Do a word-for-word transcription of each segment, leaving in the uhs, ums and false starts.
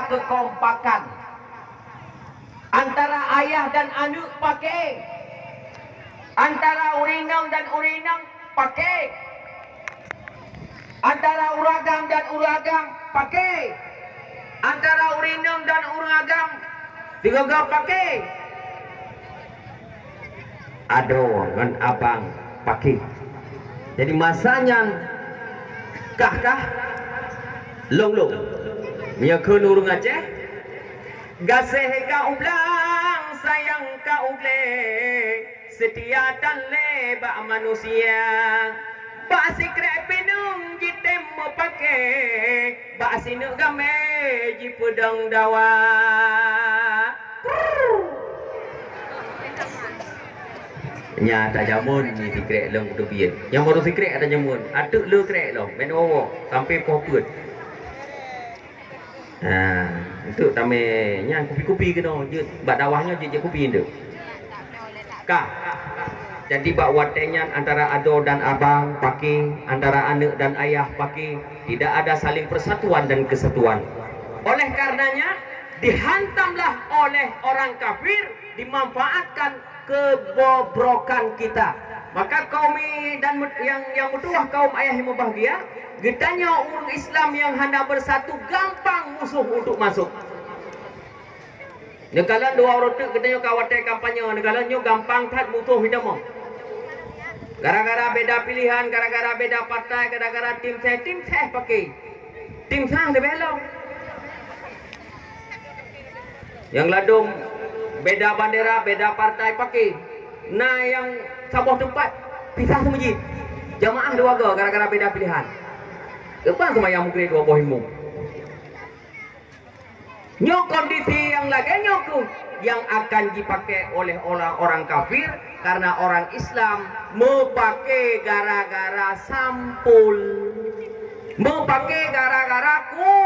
kekompakan. Antara ayah dan aneuk paké. Antara ureueng inong dan ureueng inong paké. Antara ureueng agam dan ureueng agam paké. Antara ureueng inong dan ureueng agam sigoe-goe paké. Adoe ngon abang paké. Jadi masa nyan kah-kah, lôn-lôn. Meunyoe kheun ureueng Aceh, gaséh ka u blang, sayang ka u glé, seutia tan lé bak manusia. Bak sikrék pineung jitem meupaké, bak sineuk gamé jipeudong dawa. Nya tajameun ni sikrék lom teubiet. Nyang baru sikrék tajameun, ateuk le krék lom, meuwoe-woe sampai poh peuet. Ha, untuk tamé nyan kupi-kupi keunoe jeuet bak dakwah nyoe jeuet, jeuet kupi untuk. Ka. Jadi bak watée nyan antara adoe dan abang paké, antara aneuk dan ayah paké, tidak ada saling persatuan dan kesatuan. Oleh karenanya dihantamlah oleh orang kafir, dimanfaatkan kebobrokan kita. Maka kaum i-, dan mut-, yang, yang meutuwah kaum ayah yang berbahagia, geutanyoe ureuëng Islam yang hana bersatu gampang musuh untuk masuk. Neukalon dua uroe teuk geutanyoe ka watée kampanye, neukalon nyoe gampang that musuh hitamong. Gara-gara beda pilihan, gara-gara beda partai, gara-gara tim seh, tim seh paké. Tim sah leubeh lom. Nyang ladom beda bandera, beda partai paké. Na nyang saboh teumpat pisah seumeujid. Jamaah dua go gara-gara beda pilihan. Keuban seumayang Maghrib dua boh imum. Nyoe kondisi nyang lagée nyoe keuh nyang akan jipaké oleh orang-orang kafir, karena orang Islam meupaké gara-gara sampul, meupaké gara-gara ku.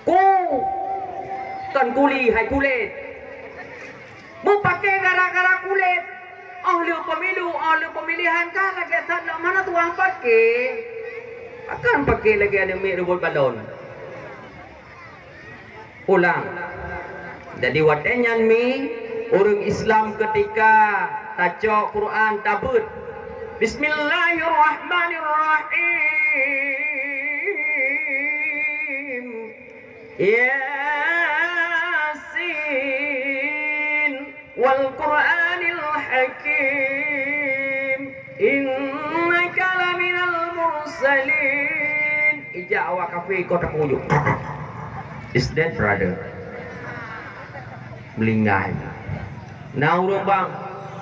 Ku, kon kuli, hai kulét. Meupaké gara-gara kulét. Óh lheueh pemilu, óh lheueh pemilihan ka lagée that lom hana tuah paké. Akan paké lagée aneuk miet reubot balon. Ulang. Jadi watée nyan mi ureuëng Islam ketika tacok Quran tabeuet. Bismillahirrahmanirrahim. Yasin, wal Qur'anil Hakim, innaka laminal mursalin. Ijak awak kafé kota kuyup. Is that, brother? Meulinggai. Na ureuëng bang,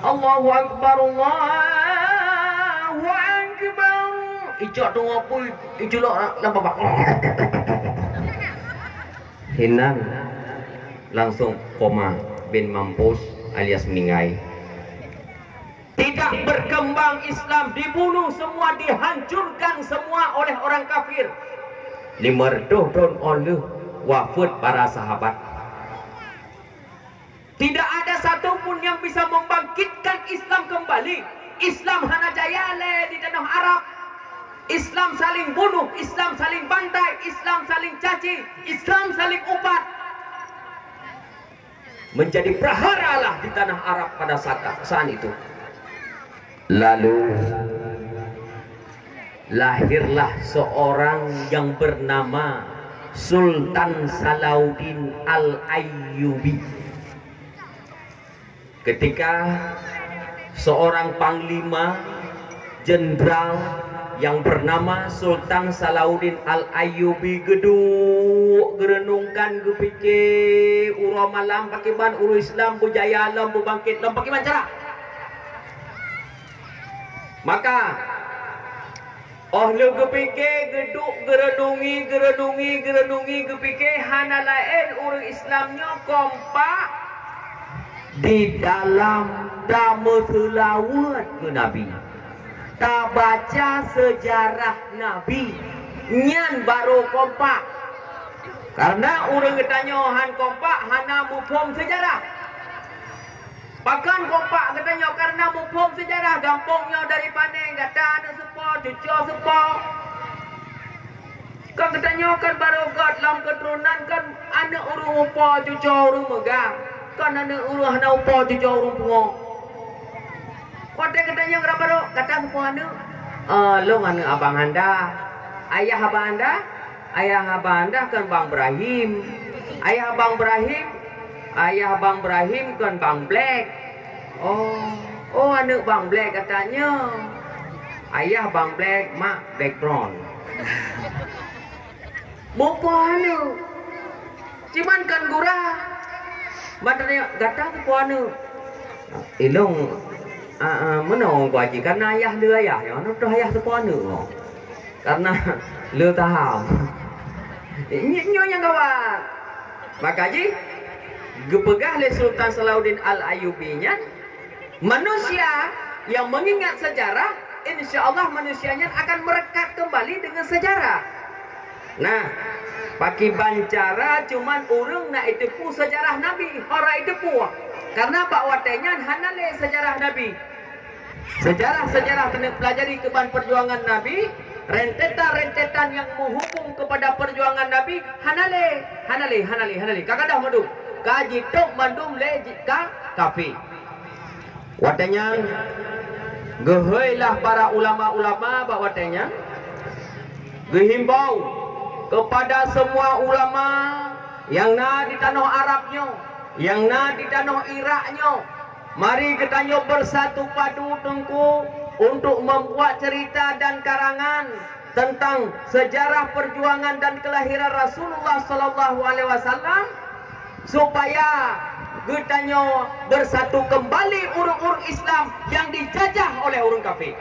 "Allahu Akbar, Allahu Akbar." Icok teungoh pui, iculok lam babah. Hinan langsung koma bin mampus alias meuninggai. Tidak berkembang Islam, dibunuh semua, dihancurkan semua oleh orang kafir. Lima ratus tahun oleh wafat para sahabat. Tidak ada satu pun yang bisa membangkitkan Islam kembali. Islam hana jaya lé di tanah Arab. Islam saling bunuh, Islam saling bantai, Islam saling caci, Islam saling upat. Menjadi prahara lah di tanah Arab pada saat, saat itu. Lalu lahirlah seorang yang bernama Sultan Salahuddin Al-Ayyubi. Ketika seorang panglima jenderal yang bernama Sultan Salahuddin Al-Ayyubi geuduek geureunungkan, geupike uroe malam pakriban ureuëng Islam beujaya lom, beubangkét lom pakriban cara. Maka, óh lheueh geupike, geuduek geureunungi, geureunungi, geureunungi, geupike hana laén ureuëng Islam nyoe kompak di dalam tameuseulaweuet keu Nabi, tabaca seujarah Nabi, nyan barô kompak. Karena ureuëng geutanyoe han kompak, hana muphom seujarah. Pakon kompak geutanyoe? Karena muphom seujarah gampông nyoe dari pane, gata aneuk seupo, cucoe seupo. Kan geutanyoe kan barô gét lam keuturonan kan aneuk ureuëng upo cuco ureuëng meugah, kan aneuk ureuëng hana upo cuco ureuëng pungo. Watée geutanyoe rab barô, gata soe po aneuk? "Ah, lôn aneuk abang Handa." "Ayah abang Handa?" "Ayah abang Handa kan Bang Ibrahim." "Ayah abang Ibrahim?" "Ayah bang Ibrahim kon bang Black." "Oh, oh, aneuk bang Black gata nyoe." "Ayah bang Black, mak Black Brown." Mupo aneuk. Cuman kon gura. Ban tanya, "Gata soe po aneuk?" "Ilong, ah, ah, meunoe Teungku Haji, karena ayah lé ayah nyoe, aneuk teuh ayah soe po aneuk nyoe." Karena lé taham. Nyoe nyang gawat. Maka jih geupeugah lé Sultan Salahuddin Al-Ayyubi nyan, manusia yang mengingat sejarah, insya Allah manusia nyan akan merekat kembali dengan sejarah. Nah, pakiban cara cuman ureuëng na iteupeue sejarah Nabi, hora iteupeue. Karena bak watée nyan hana lé sejarah Nabi. Sejarah-sejarah keuneuk pelajari keuban perjuangan Nabi, rentetan-rentetan nyang meuhubung kepada perjuangan Nabi, hana lé, hana lé, hana lé, hana lé. Ka gadôh meudum, ka jitôb mandum lé ji-, ka kafé. Watée nyan, geuhôi lah para ulama-ulama bak watée nyan, geuhimbau kepada semua ulama nyang na di tanoh Arab nyoe, nyang na di tanoh Irak nyoe, mari geutanyoe bersatu padu Teungku untuk membuat cerita dan karangan tentang sejarah perjuangan dan kelahiran Rasulullah sallallahu alaihi wasallam, supaya geutanyoe bersatu kembali ureuëng-ureuëng Islam yang dijajah oleh ureuëng kafé.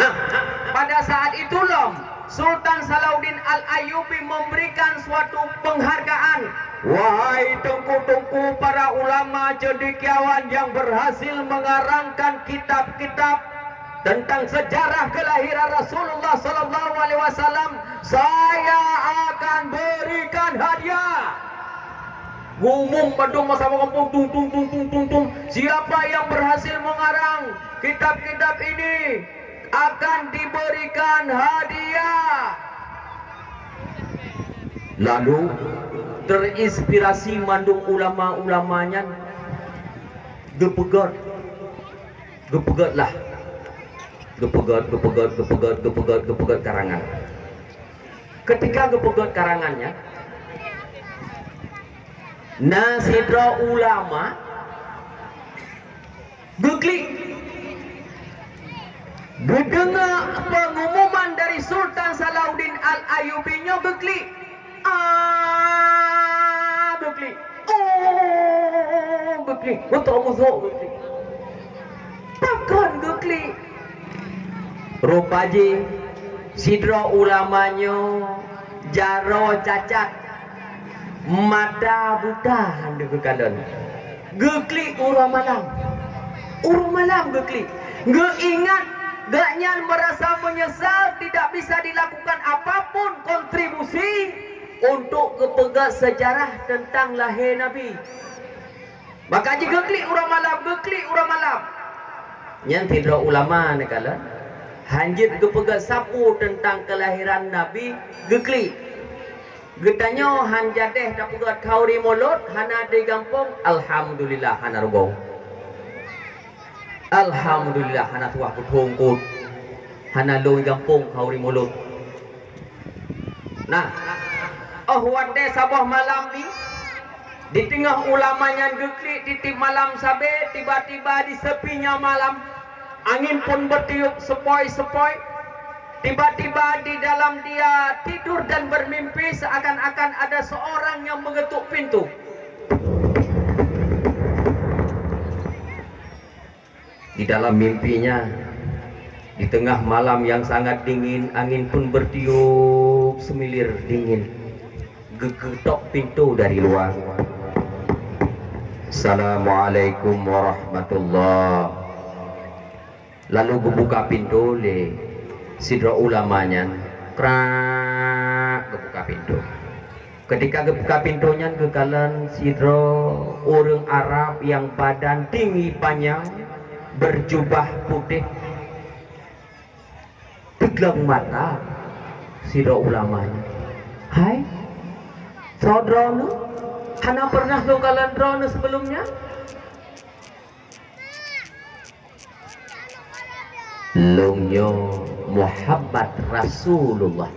Nah, pada saat itu lom, Sultan Salahuddin Al-Ayyubi memberikan suatu penghargaan. Wahai teungku-teungku para ulama cendekiawan yang berhasil mengarangkan kitab-kitab tentang sejarah kelahiran Rasulullah sallallahu alaihi wasallam, saya akan berikan hadiah. Ngumum bandum masa kampung, tung, tung, tung, tung, tung, tung. Siapa yang berhasil mengarang kitab-kitab ini akan diberikan hadiah. Lalu terinspirasi mandum ulama-ulama nyan geupeugét, geupeugét lah. Geupeugét, geupeugét, geupeugét, geupeugét, geupeugét karangan. Ketika geupeugét karangan nyan, na sidroe ulama geuklik. Geudeungoe pengumuman dari Sultan Salahuddin Al-Ayyubi nyoe geuklik. Ah, geuklik. Oh, geuklik. Beutôi musoh geuklik. Pakon geuklik? Rupa jih sidroe ulama nyoe jaroe cacat, mata buta han geukalon. Geuklik uroe malam. Uroe malam geuklik. Geuingat, gobnyan merasa menyesal tidak bisa dilakukan apapun kontribusi untuk geupeugét sejarah tentang lahé Nabi. Maka jih geuklik uroe malam, geuklik uroe malam. Nyan sidroe ulama neukalon, han jeuet geupeugét sapeue teuntang keulahiran Nabi, geuklik. Geutanyoe han jadéh tapeugét khauri mulod, hana di gampông, alhamdulillah hana rugoe. Alhamdulillah hana tuwah peuthong kot, hana lôn gampông khauri mulod. Nah, óh watée saboh malam nyoe, di teungoh ulama nyan geuklik tieb-tieb malam sabe, tiba-tiba di sepinya malam, angin pun bertiup sepoi-sepoi. Tiba-tiba di dalam dia tidur dan bermimpi seakan-akan ada seorang yang mengetuk pintu. Di dalam mimpinya, di tengah malam yang sangat dingin, angin pun bertiup semilir dingin. Geuketok pintu dari luar. "Assalamualaikum warahmatullah." Lalu geubuka pintu lé sidroe ulama nyan. Krak, geubuka pintu. Ketika geubuka pintoe nyan geukalon sidroe ureuëng Arab nyang badan tinggi panyang, berjubah putéh, teugleng mata. Sidroe ulama nyan. Hai, soe droeneuh? Hana pernah lôn kalon droeneuh sebelumnya? Lôn nyoe Muhammad Rasulullah.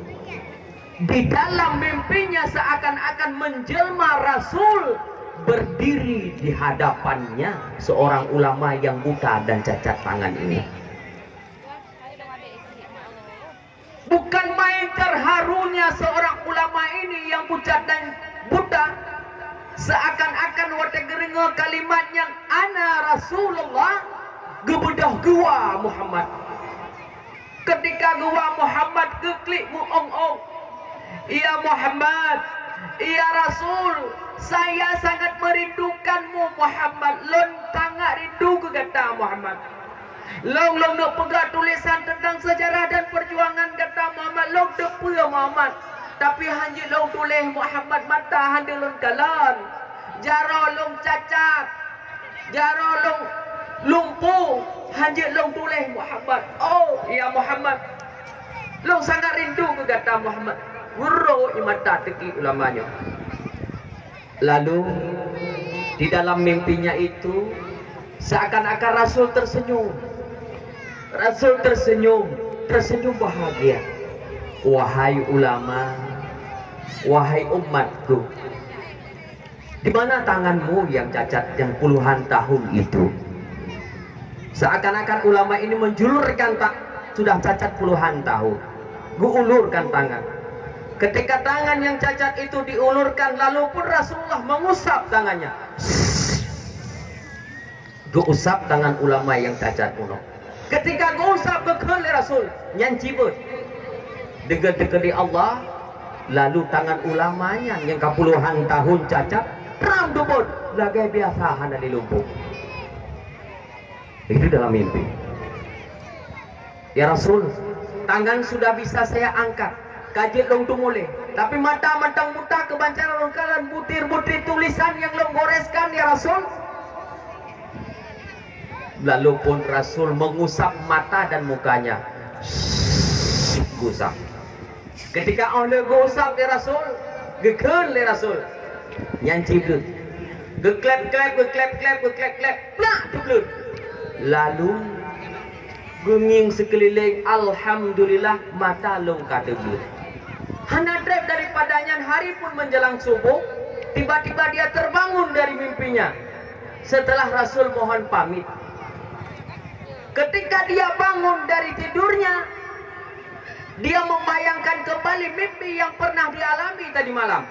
Di dalam mimpinya seakan-akan menjelma Rasul berdiri di hadapannya seorang ulama yang buta dan cacat tangan ini. Bukan main terharunya seorang ulama ini yang pucat dan buta, seakan-akan watée geudeungoe kalimat nyang "Ana Rasulullah", geubeudôh geuwa Muhammad. Ketika geuwa Muhammad, geuklik meuong-ong, "Ya Muhammad, ya Rasul, saya sangat merindukanmu Muhammad, lôn sangat rindu keu gata Muhammad." Lôn, lôn neuk peugah tulésan teuntang seujarah dan peujuangan gata Muhammad, lôn teupeue Muhammad. Tapi hanjeuet lôn tuléh Muhammad, mata hana lôn kalon. Jaroe lôn cacat, jaroe lôn lumpuh, hanjeuet lôn tuléh Muhammad. Oh, ya Muhammad, lôn sangat rindu keu gata Muhammad. Geuroe ié mata teuki ulama nyoe. Lalu, di dalam mimpinya itu, seakan-akan Rasul tersenyum. Rasul tersenyum, tersenyum bahagia. "Wahai ulama, wahai umatku, di mana tanganmu yang cacat yang puluhan tahun itu?" Seakan-akan ulama ini menjulurkan tak sudah cacat puluhan tahun. Geuulurkan tangan. Ketika tangan yang cacat itu diulurkan, lalu pun Rasulullah mengusap tangannya. Geuusap tangan ulama yang cacat bunoe. Ketika geuusap, geukheun lé Rasul, "Nyan cibeuet." Deungon teukeudi Allah, lalu tangan ulama nyan nyang ka puluhan tahun cacat, tram teubeuet lagée biasa hana lé lumpuh. Itu dalam mimpi. "Ya Rasul, tangan sudah bisa saya angkat, ka jeuet lôn teumuléh, tapi mata mantong buta keubancaran lôn kalon butir-butir tulisan nyang lôn goreskan, ya Rasul." Lalu pun Rasul mengusap mata dan mukanya. Gusap. Ketika óh lheueh geuusap lé Rasul, geukheun lé Rasul, "Nyan cibeuet." Geukleb-kleb, geukleb-kleb, geukleb-kleb, plak teubeuet. Lalu geungieng sikeulileng, "Alhamdulillah, mata lôn ka teubeuet." Hana treb daripada nyan, hari pun menjelang subuh, tiba-tiba dia terbangun dari mimpinya setelah Rasul mohon pamit. Ketika dia bangun dari tidurnya, dia membayangkan kembali mimpi yang pernah dialami tadi malam.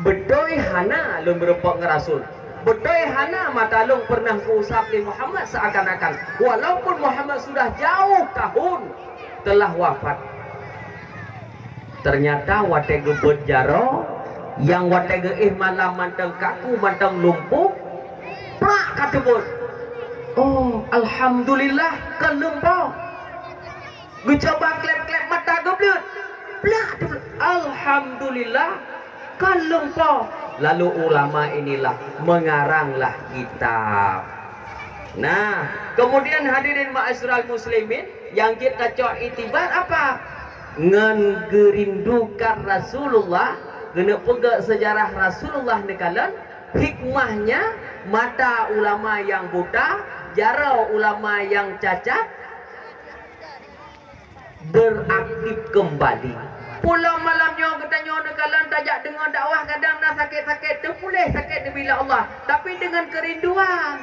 "Beutôi hana lôn meurumpok ngon Rasul. Beutôi hana mata lôn pernah geuusap lé Muhammad seakan-akan, walaupun Muhammad sudah jauh tahun telah wafat." Ternyata watée geubeuet jaroe, nyang watée geuéh malam mantong kaku, mantong lumpuh, prak ka teubeuet. "Oh, alhamdulillah, kon lumpoe." Geucuba kleb-kleb mata geubleuet. Plak teubeuet. "Alhamdulillah, kon lumpoe." Lalu ulama inilah mengaranglah kitab. Nah, kemudian hadirin ma'asyiral muslimin, nyang jeuet tacok iktibar apa? Ngon geurindukan Rasulullah, geuneuk peugah sejarah Rasulullah neukalon, hikmahnya mata ulama nyang buta, jaroe ulama nyang cacat, beraktif kembali. Pulang malam nyoe geutanyoe neukalon tajak deungoe dakwah, kadang na sakét-sakét, teupuléh sakét neubila Allah, tapi deungon keurinduan.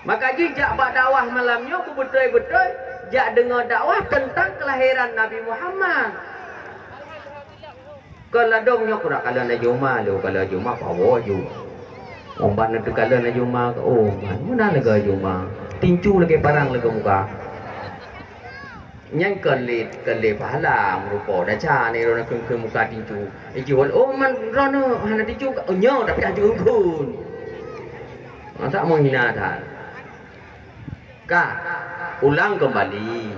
Maka jih jak bak dakwah malam nyoe beubeutôi-beutôi jak deungoe dakwah teuntang keulahiran Nabi Muhammad. Kon ladôm nyoe keurak kalon laju ma, lheueh kalon laju ma, poh woe ju. Umban na teukalon laju ma, oh, man, meunan lagèe laju ma. Tincu lagèe parang lagèe muka. Nyan kon lé, kon lé pahala meurupa desya nyoe droeneuh kheun-kheun muka tincu. Ijih, oh, man droeneuh hana tincu, oh, nyoe tapi hana kheun-kheun. Masa meuhina that. Ka, ulang keumbali.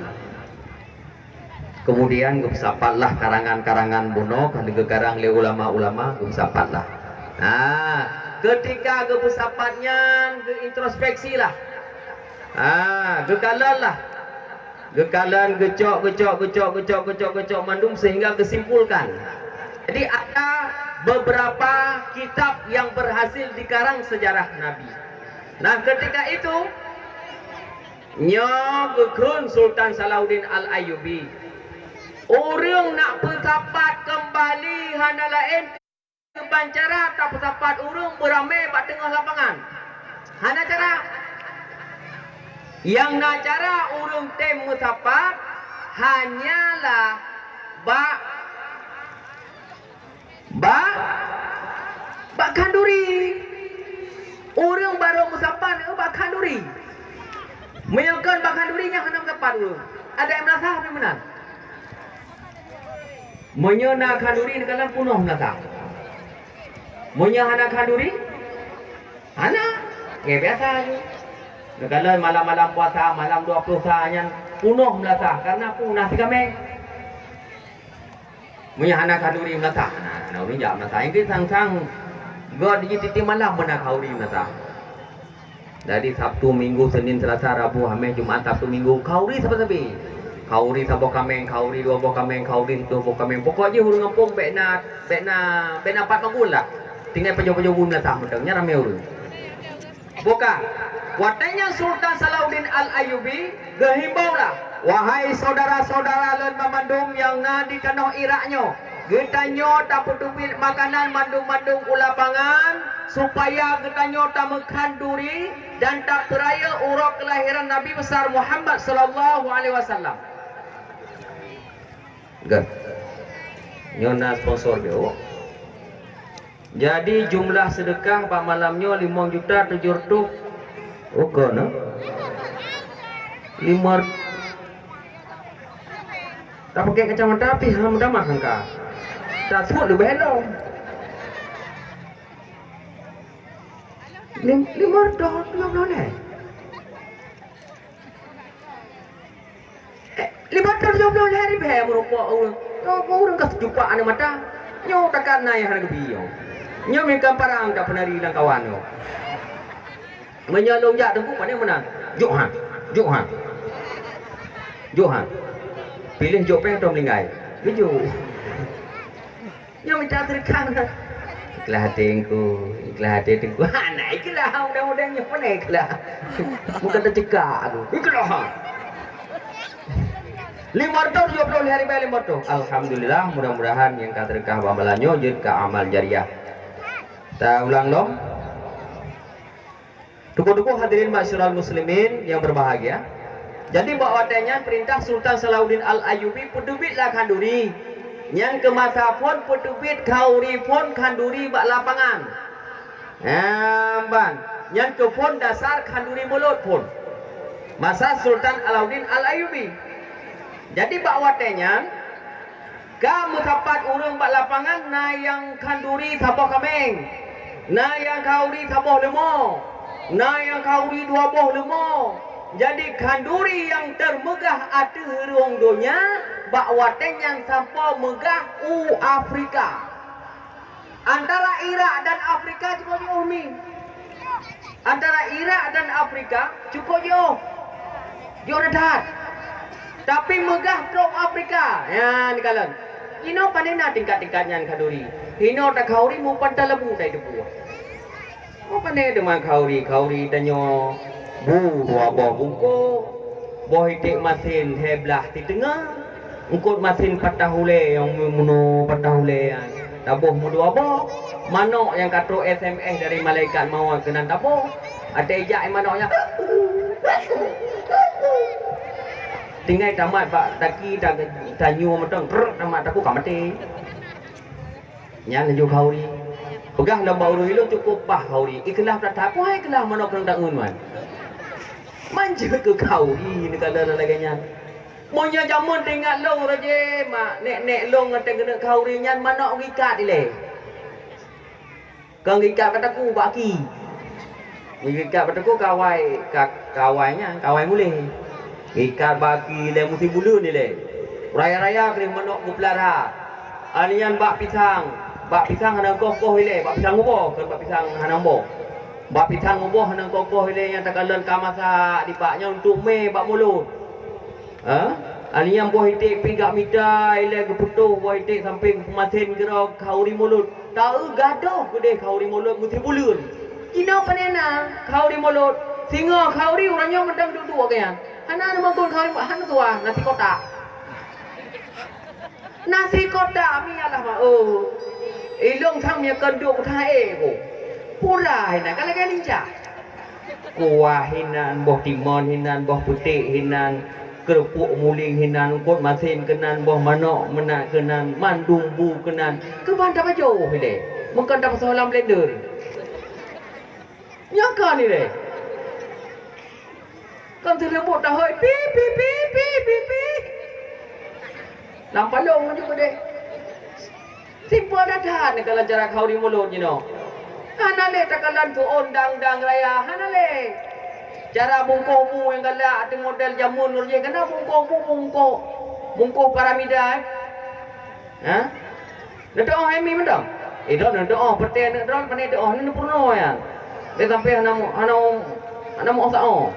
Kemudian geupeusapatlah karangan-karangan bunoe ka geukarang lé ulama-ulama, geupeusapatlah. Nah, keutika geupeusapat nyan geuintrospeksilah. Ah, geukalonlah. Geukalon, geucok, geucok, geucok, geucok, geucok, geucok mandum sehingga geusimpulkan. Jadi ada beberapa kitab yang berhasil dikarang sejarah Nabi. Nah, ketika itu nyoe geukheun Sultan Salahuddin Al-Ayyubi, ureuëng nak peusapat keumbali hana laén keuban cara tapeusapat ureuëng beuramé bak teungoh lapangan. Hana cara. Nyang na cara ureuëng tem meusapat hanyalah bak, bak, bak khanduri. Ureuëng barô meusapat bak khanduri. Meunyoe kon bak khanduri nyan hana meusapat ureuëng. Ada nyang meunasah tapi meunan. Meunyoe na khanduri neukalon peunoh meunasah. Meunyoe hana khanduri, hana. Ngai biasa je. Neukalon malam-malam puasa, malam dua puluh sa nyan peunoh meunasah karena peunoh sikameng. Meunyoe hana khanduri meunasah, hana, hana ureuëng jak meunasah. Inggih sang-sang gét jih tieb-tieb malam meunan khanduri meunasah. Jadi Sabtu, Minggu, Senin, Selasa, Rabu, Hameh, Jumat, Sabtu, Minggu, khanduri sabe-sabe. Khanduri saboh kameng, khanduri dua boh kameng, khanduri siploh boh kameng. Pokok jih ureuëng gampông bék na, bék na, bék na pat magul lah. Tinggai pajoh-pajoh gun meunasah mantong, nyan ramé ureuëng. Bukan. Watée nyan Sultan Salahuddin Al-Ayyubi geuhimbau lah, "Wahai syedara-syedara lôn banmandum nyang na di tanoh Irak nyoe, geutanyoe tapeuteubiet makanan mandum-mandum u lapangan, supaya geutanyoe tameukhanduri dan tapeurayeuk uroe keulahiran Nabi Besar Muhammad sallallahu alaihi wasallam." Gét. Nyoe na sponsor B O. Jadi jumlah seudeukah bak malam nyoe limong juta tujoh reutôh. Oh, kon, eh? Lima, tapakée kacamata pih hana meutamah angka. Tasut leubeh lom. Lim-, lima reutôh tujoh ploh lhée. Eh, lima reutôh tujoh ploh lhée ribée meurumpok ureuëng. Nyoe ureuëng ka seujupak aneuk mata. Nyoe takat na nyang hana geubi nyoe. Nyoe meuikan parang ka peunari lam kawan nyoe. Meunyoe lôn jak teungku, pane meunan. Jok han. Jok han. Jok han. Piléh jok péng atau meuninggai. Geujok. Nyoe mita seudeukah meunan. Ikhlas até teungku, ikhlas até teungku. Ha, na ikhlas, mudah-mudahan nyoe pun ikhlas. Bukan teucekak aku. Ikhlas. Lima reutôh tujoh ploh lhée ribée lima reutôh. Alhamdulillah, mudah-mudahan nyang ka seudeukah bak malam nyoe jeuet keu amal jariah. Ta ulang lom. Teungku-teungku hadirin ma'asyiral muslimin yang berbahagia. Jadi bak watée nyan peurintah Sultan Salahuddin Al-Ayyubi peuteubiet lah khanduri. Nyan keu masa phon peuteubiet khanduri phon khanduri bak lapangan. Nyan ban, nyan keu phon dasar khanduri mulod phon. Masa Sultan Alauddin Al-Ayyubi. Jadi bak watée nyan, ka meusapat ureuëng bak lapangan na nyang khanduri saboh kaméng, na nyang khanduri saboh leumo, na nyang khanduri dua boh leumo. Jadi khanduri nyang teumeugah ateueh rhueng donya bak watée nyan sampoe meugah u Afrika. Antara Irak dan Afrika cukup jauh mi. Antara Irak dan Afrika cukup jauh. Jauh that. Tapi meugah trok Afrika. Ya, ni kalon. Inoe pane na tingkat-tingkat nyan khanduri. Inoe takhanduri meupan talabu tai teupeue. Oh, pane teuma khanduri, khanduri tanyoe bu dua boh bungkôh, boh iték masin lhée blaih siteungoh, eungkôt masin patah ulée nyang meunoe patah ulée nyan taboh meudua boh, manok nyang ka trok S M S dari malaikat mawöt keunan taboh, até jak manok nyan tinggai tamat bak taki ta-, tanyue mantong, trok tamat takue ka maté. Nyan laju khanduri. Peugah lom bak ureuëng ilôn cukup paih khanduri. Ikhlaih that-that, peue hai ikhlaih manok keuneuk tangeun man. Man jeuet keu khanduri neugala lagée nyan. Meunyoe jameun teuingat lôn raje mak, nék-nék lôn ngon teuh keuneuk khanduri nyan manok geuikat ilée. Kon geuikat bak takue bak aki. Geuikat bak takue kawai, ka-, kawai nyan, kawai muléh. Geuikat bak aki ilée musim buleuen ilée. Raya-raya keuneuk manok geupeulara. Anian bak pisang, bak pisang hana koh-koh ilée, bak pisang muboh, kon bak pisang hana muboh. Bak pisang muboh hana koh-koh ilée nyang takalon ka masak dibak nyan untuk mé bak mulod. Ha? Aliyang boh iték pih gak mita, ilée geupeutoh boh iték sampoe geupeumasen keudroe khauri mulod. Taeu gadôh keudeh khauri mulod meusibuleuen. Jinoe pane na khauri mulod. Singoh khauri ureuëng nyoe mantong duek-duek geuh nyan. Hana neumeugon khauri mulod, hana tuah, nasi kotak. Nasi kotak mi alah ma, oh. Ilong sang mie kanduk keutai ko. Pura hina ka lagée lincah. Kuah hinan, boh timon hinan, boh puték hinan, keurupuk muling hinan, eungkot masen keunan, boh manok meunak keunan, mandum bu keunan. Keuban tapajoh ilée, meukon tapasoe lam blender. Nyoe kon ilée. Kon teureubot tahôi, pi, pi, pi. Lam palong meunyoe keudeh. Simple that-that neukalon cara khauri mulod jinoe. Hana lé takalon keu ôn dang-dang raya, hana lé. Cara bungkôh bu nyang galak ateueh model jameun lôn jih, kana bungkôh bu bungkôh, bungkôh paramida, eh. Ha? Neudoa hai mi mantong. Eh, droe neudoa, peutée aneuk droe, pane doa, neuneupeurunoe nyan. Lé sampoe hana mu-, hana mu-, hana muoh saoh.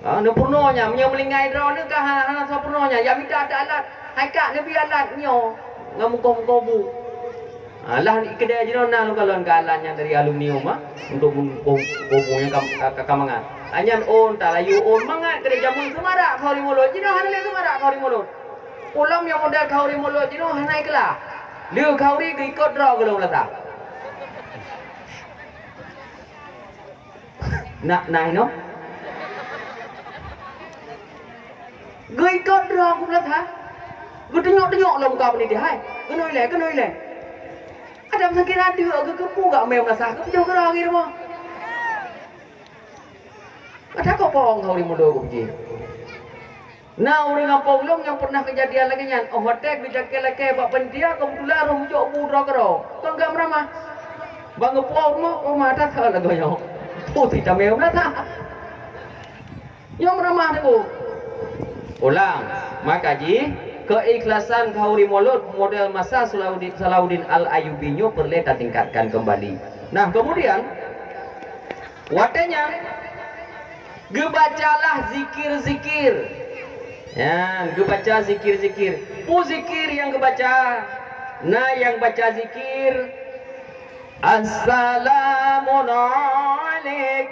Ha, neupeurunoe nyan, meunyoe meulinggai droeneuh ka ha-, hana soe peurunoe nyan, ya mita alat, hai kak neubi alat nyoe ngon mukoh-mukoh bu. Ha, lah keudeh jinoe na lôn kalon keu alat nyan dari aluminium, ha, untuk mukoh-mukoh bu nyang ka, ka, ka, ka mangat. Ha, nyan ôn, talayu ôn, mangat keudeh jameun seumarak khauri mulod, jinoe hana lé seumarak khauri mulod. Ulôn nyang model khauri mulod jinoe hana ikla. Lé khauri geuikot droe gohlom rasa. Nak, nak inoe? Geuikot droe geubeuleueh that. Geutunyok-tunyok lom muka peunidih hai. Keunoe ilée, keunoe ilée. Adam sakira deuk geukeupue gak mé meunasah, geupeujôh keudroe lagée rumoh. Ada kok pohong khauri mulod geupeujih. Na ureuëng gampông lôn nyang pernah keujadian lagée nyan, óh watée geujakée lakée bak panitia, keubeutulan roh meujok bu droe keudroe. Kon gam ramah. Bak geupuwoe rumoh, rumoh atas ha lagoe nyoe. Putih tamé meunasah. Nyang ramah teungku. Ulang, maka jih, keikhlasan khauri mulod model masa Salahuddin, Salahuddin Al-Ayyubi nyoe peureulée tatingkatkan keumbali. Nah, kemudian, watée nyan, geubacalah zikir-zikir. Nyan, geubaca zikir-zikir. Peue zikir nyang geubaca? Na nyang baca zikir, Assalamu'alaik,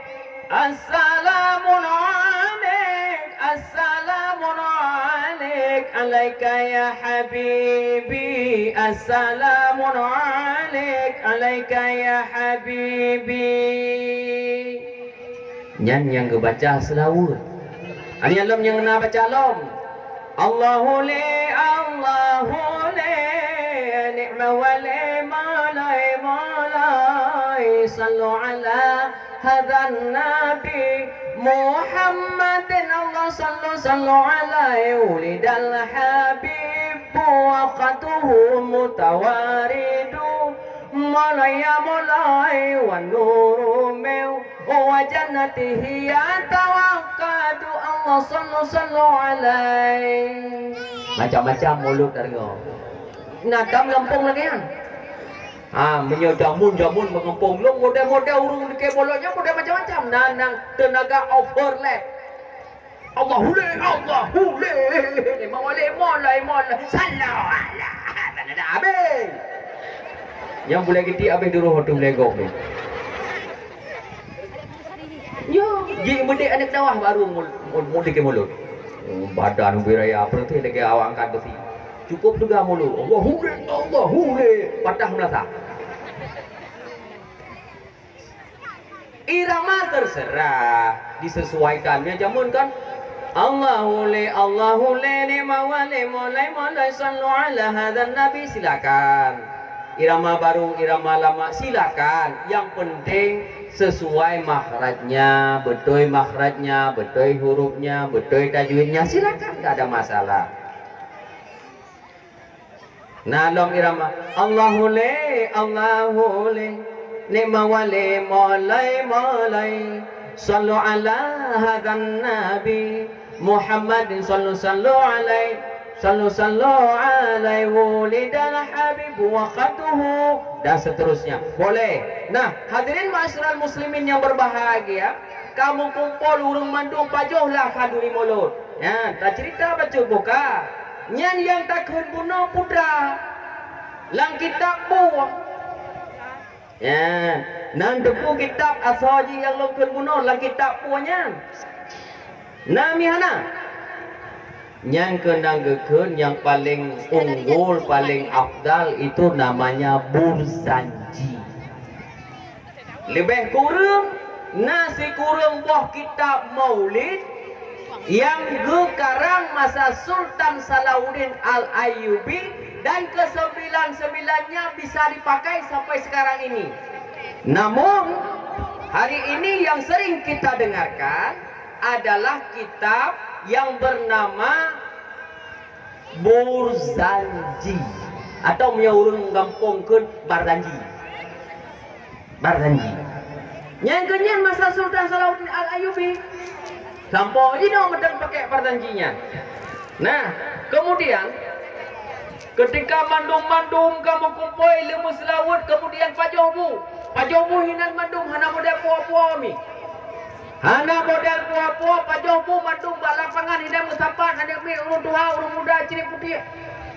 assalamu'alaik, assalamu'alaik, alaika ya habibi, assalamu'alaik, alaika ya habibi. Nyan nyang geubaca seulaweuet. Aneuk lom nyang na baca lom. Allahu li, Allahu li, ni'ma wali, malai, malai. Sallu ala hadan nabi Muhammadin. Allah sallu, sallu alaihi. Wulidal habibu waqtuhu mutawaridu. Malai ya malai wa nuru meu. Wa jannatihi yatawaqqadu. Allah sallu, sallu alaihi. Macam-macam mulod tadeungoe. Na tam gampông lagée nyan. Ha, meunyoe jameun-jameun bak gampông lôn, model-model ureuëng dikée mulod nyan model macam-macam. Na, na teunaga overlap. Allahu le, Allahu le. Mawale, molai, molai. Salah. Alah, tak ada habis. Nyang bulai geuti habis duroh tu bulai gob ni. Yo, ji meudek aneuk dawah baru mul-, mul-, mul-, dikée mulod. Oh, badan ubé raya, peureuté lagée awak angkat beusi. Cukup teuga mulod. Allahu le, Allahu le. Patah meunasah. Irama terserah, disesuaikan. Meunyoe jameun kan, Allahu le, Allahu le, ni'ma wali, mulai, mulai, sallu ala hadan nabi, silakan. Irama baru, irama lama, silakan. Yang penting sesuai makhrajnya, beutôi makhrajnya, beutôi hurufnya, beutôi tajwidnya, silakan, tak ada masalah. Na lom irama, Allahu le, Allahu le, ni'ma wali, mulai, mulai. Sallu ala hadan nabi Muhammadin, sallu, sallu alaihi, sallu, sallu alaihi, wulidal habibu waqtuhu, dan seterusnya. Boleh. Nah, hadirin ma'asyiral muslimin yang berbahagia, Ka meukumpol ureuëng mandum pajoh lah khanduri mulod. Nyan, taceurita bacut boh ka. Nyan nyang takheun bunoe putra. Lam kitab bunoe. Nyan, nan teupeu kitab asoe jih nyang lôn kheun bunoe lam kitab bunoe nyan. Na meuhana? Nyan keuh nyang geukheun nyang paleng unggul, paleng afdal, itu namanya Burzanji. Leubeh kureueng, na sikureueng boh kitab maulid nyang geukarang masa Sultan Salahuddin Al-Ayyubi, dan kesembilan-sembilannya bisa dipakai sampai sekarang ini. Namun, hari ini yang sering kita dengarkan adalah kitab yang bernama Burzanji, atau meunyoe ureuëng gampông kheun Barzanji. Barzanji. Nyang keunyan masa Sultan Salahuddin Al-Ayyubi. Sampoe jinoe meuteun pakai Barzanji nyan. Nah, kemudian ketika mandum-mandum ka meukumpôi lé meuseulaweuet, kemudian pajoh bu. Pajoh bu hinan mandum hana model puwoe-puwoe mi. Hana model puwoe-puwoe, pajoh bu mandum bak lapangan, hinan meusapat aneuk miet, ureuëng tuha, ureuëng muda, cirit putéh.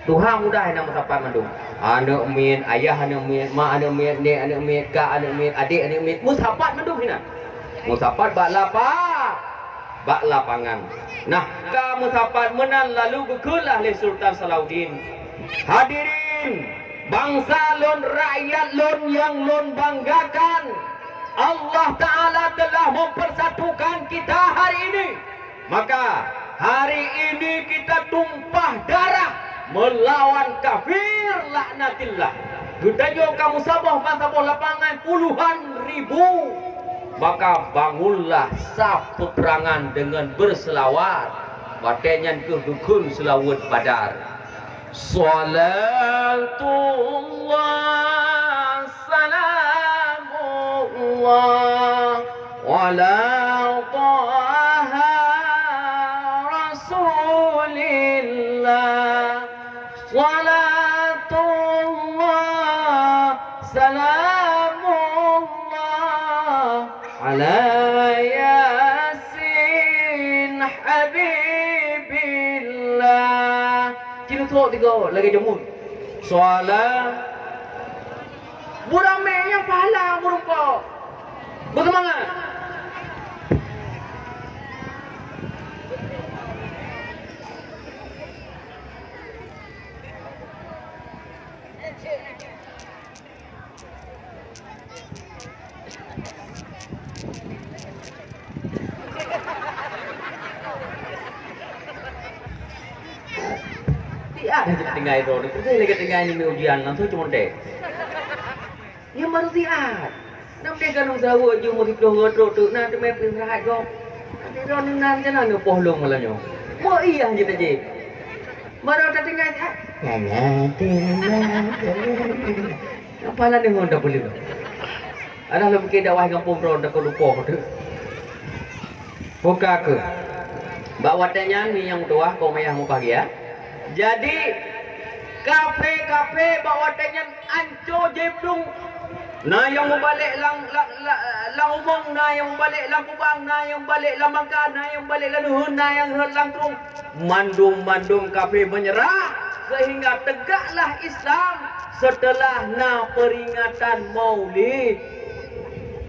Tuha muda hinan meusapat mandum. Aneuk miet, ayah aneuk miet, mak aneuk miet, nek aneuk miet, kak aneuk miet, adek aneuk miet, meusapat mandum hinan. Meusapat bak lapa-, bak lapangan. Nah, ka meusapat meunan lalu geukheun lah lé Sultan Salahuddin, "Hadirin, bansa lôn, rakyat lôn nyang lôn banggakan, Allah Ta'ala telah mempersatukan kita hari ini. Maka, hari ini kita tumpah darah melawan kafir laknatillah. Geutanyoe ka meusaboh ban saboh lapangan puluhan ribu. Maka bangunlah saf peperangan dengan berselawat." Watée nyan keuh geukheun seulaweuet Badar. Salatullah, salamullah, ala Taha Rasulillah. Salatullah, salamullah, ala Yasin Habibillah. Cit trok tiga lagée jamur. Salat. Beuramé nyang pahala meurumpok. Beuseumangat. Tiap hari tinggai droe, tinggai lagi tinggai ni ujian langsung cuma dek. Nyang baru siat. Nam deh ganong saweue ju meusiplôh ngon trok teuk na teumé pih rahat gob. Tapi droeneuh nan cana neupoh lôn malam nyoe. Mo iya je taje. Baru tatinggai siat. Nyan, nyan, nyan, nyan. Apa lah deungon dah boleh. Adah lom ke dakwah gampông droe takot lupoh tu. Buka ke. Bak watée nyan ni nyang tuah kong mayah mubahagia. Jadi kafe-kafe bak watée nyan anco jiplueng. Na nyang mubalek lam, lam, lam, lam umong, na nyang mubalek lam kubang, na nyang mubalek lam bangka, na nyang mubalek lam nuhun, na nyang rhot lam trueng. Mandum-mandum kafe menyerah, sehingga tegaklah Islam setelah na peringatan Maulid.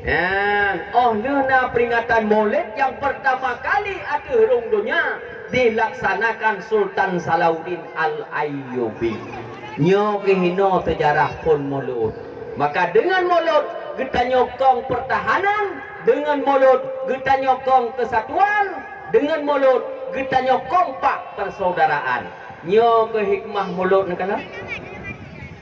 Nyan, oh lheueh na peringatan Maulid nyang pertama kali ateueh rhueng donya dilaksanakan Sultan Salahuddin Al-Ayyubi. Nyoe keuh inoe seujarah phon Maulud. Maka deungon Maulud geutanyoe kong pertahanan, deungon Maulud geutanyoe kong keusatuan, deungon Maulud geutanyoe kompak persaudaraan. Nyoe keuh hikmah Maulud neukalon.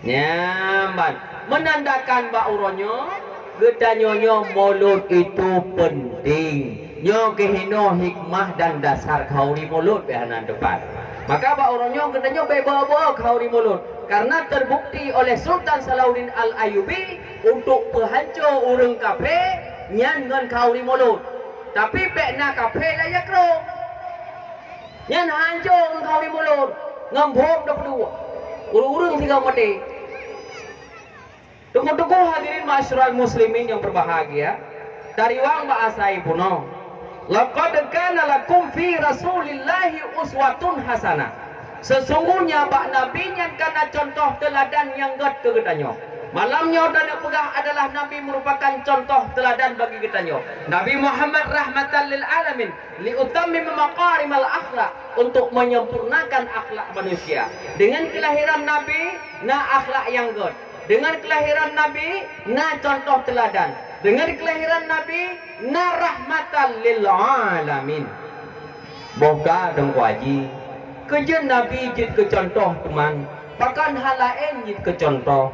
Nyan ban, menandakan bak uroe nyoe, geutanyoe nyoe Maulud itu penting. Nyoe keuh inoe hikmah dan dasar khauri Maulud beh hana tepat. Maka bak uroe nyoe geutanyoe beh bawa-bawa khauri Maulud, karena terbukti oleh Sultan Salahuddin Al-Ayyubi untuk peuhanco ureuëng kafe nyan ngon khauri Maulud. Tapi bék na kafe lam jakro. Nyan hanco ngon khauri Maulud, ngon bom dapeuduek. Ureuëng-ureuëng tinggai maté. Teungku-teungku hadirin ma'asyiral muslimin nyang berbahagia, tariwang bak asai bunoe. "Laqad kana lakum fi Rasulillahi uswatun hasanah." Sesungguhnya bak Nabi nyan kana contoh teuladan nyang gét keu geutanyoe. Malam nyoe taneuk peugah adalah Nabi merupakan contoh teuladan bagi geutanyoe. Nabi Muhammad rahmatan lil alamin, liutammima makarimal akhlak, untuk menyempurnakan akhlak manusia. Dengan kelahiran Nabi, na akhlak nyang gét. Dengan kelahiran Nabi, na contoh teuladan. Dengan kelahiran Nabi, na rahmatan lil alamin. Boh ka Teungku Haji, keu jeuet Nabi jeuet keu contoh teuma, pakon hal laén jeuet keu contoh.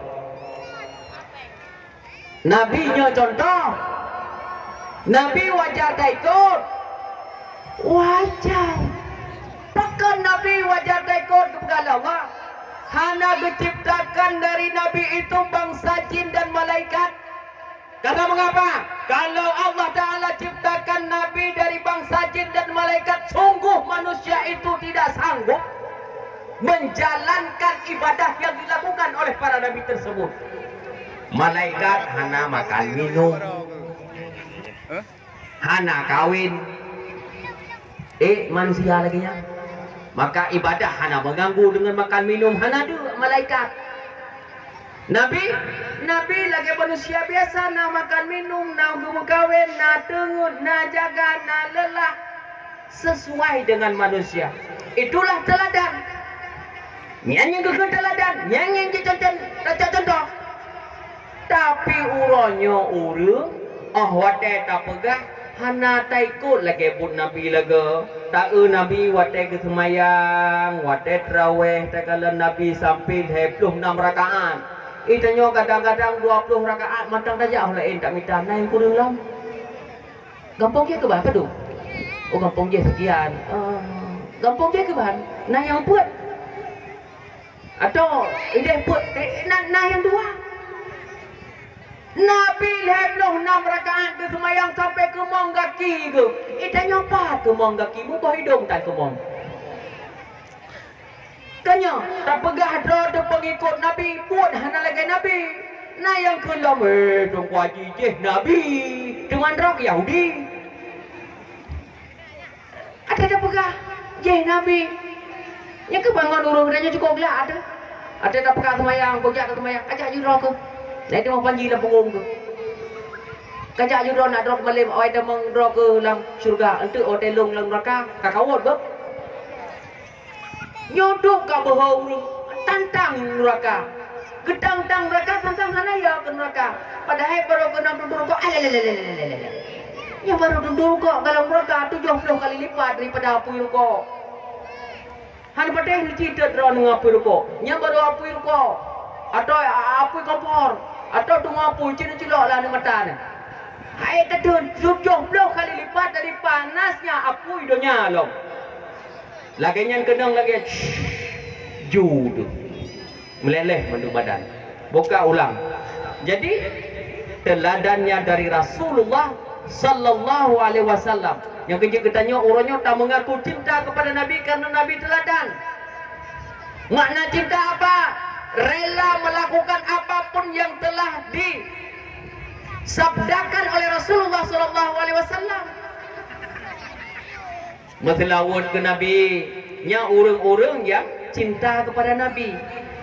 Nabi nyoe contoh. Nabi wajar taikot. Wajar. Pakon Nabi wajar taikot, geupeugah lé Allah? Hana geuciptakan dari Nabi itu bangsa jin dan malaikat. Karena mengapa? Kalau Allah Ta'ala ciptakan Nabi dari bangsa jin dan malaikat, sungguh manusia itu tidak sanggup menjalankan ibadah yang dilakukan oleh para nabi tersebut. Malaikat hana makan minum, hana kawin. Eh, manusia lagi nyan. Maka ibadah hana mengganggu dengan makan minum, hana deuk malaikat. Nabi, Nabi lagèe manusia biasa, na makan minum, na geumeukawen, na teungeut, na jaga, na lelah, sesuai dengan manusia. Itulah teladan. Nyan nyang geukheun teladan, nyan nyang jicontoh, tacok contoh. Tapi uroe nyoe ureueng, oh watèe tapeugah, hana taikot lagèe buet Nabi lagèe. Taeu Nabi watèe geuseumayang, watèe traweh, takalon Nabi sampai lhèe ploh nam rakaat. Eh, tanyoe kadang-kadang dua ploh rakaat mantong tajak, laén tamita, na nyang kureueng lom. Gampông jih keuban padum? Oh, gampông jih sekian. Ah, gampông jih keuban? Na nyang peuet? Atau idéh peuet, eh, na, na nyang dua? Nabi lhèe ploh nam rakaat geuseumayang sampai keumong gaki geuh. Eh, tanyoe pat keumong gaki, muboh idong tan keumong. Ka nyoe, tapeugah droe teuh peungikot Nabi, buet hana lagèe Nabi. Na nyang kheun lom, "Eh, Teungku Haji, jih Nabi, teuma droe Yahudi." Até tapeugah, "Jih Nabi." Nyan keuh bangon ureueng tanyoe cukôp glak até. Até tapeugah seumayang, kujak keu seumayang, kajak jih droe keuh. Nah, teuma panji lam punggong keuh. Kajak jih droe nak droe keumalém, awai tamong droe keuh lam syeuruga, eunteuk watèe lôn lam neuraka, ka kawot beuh. Nyoe duek ka beuhe ureueng tantang neuraka. Geutantang neuraka, tantang hana ya keu neuraka. Padahai barô keunan dudoe rukok, alelelelelelele. Nyoe barô dudoe rukok dalam neuraka tujoh ploh kali lipat daripada apui rukok. Hana patéh neucit droe ngon apui rukok. Nyoe barô apui rukok. Atau a-, apui kompor. Atau teungoh apui cit neuculok lam aneuk mata nyan. Hai, teuteun tujoh ploh kali lipat dari panasnya apui donya lom. Lagèe nyan keunong lagèe ju tu. Meuleleh mandum badan. Boh ka ulang. Jadi, teladannya dari Rasulullah sallallahu alaihi wasallam. Nyang keu jeuet geutanyoe uroe nyoe tameungaku cinta kepada Nabi karena Nabi teladan. Makna cinta apa? Rela melakukan apapun yang telah disabdakan oleh Rasulullah sallallahu alaihi wasallam. Meuseulaweuet keu Nabi, nyan ureueng-ureueng nyang cinta kepada Nabi.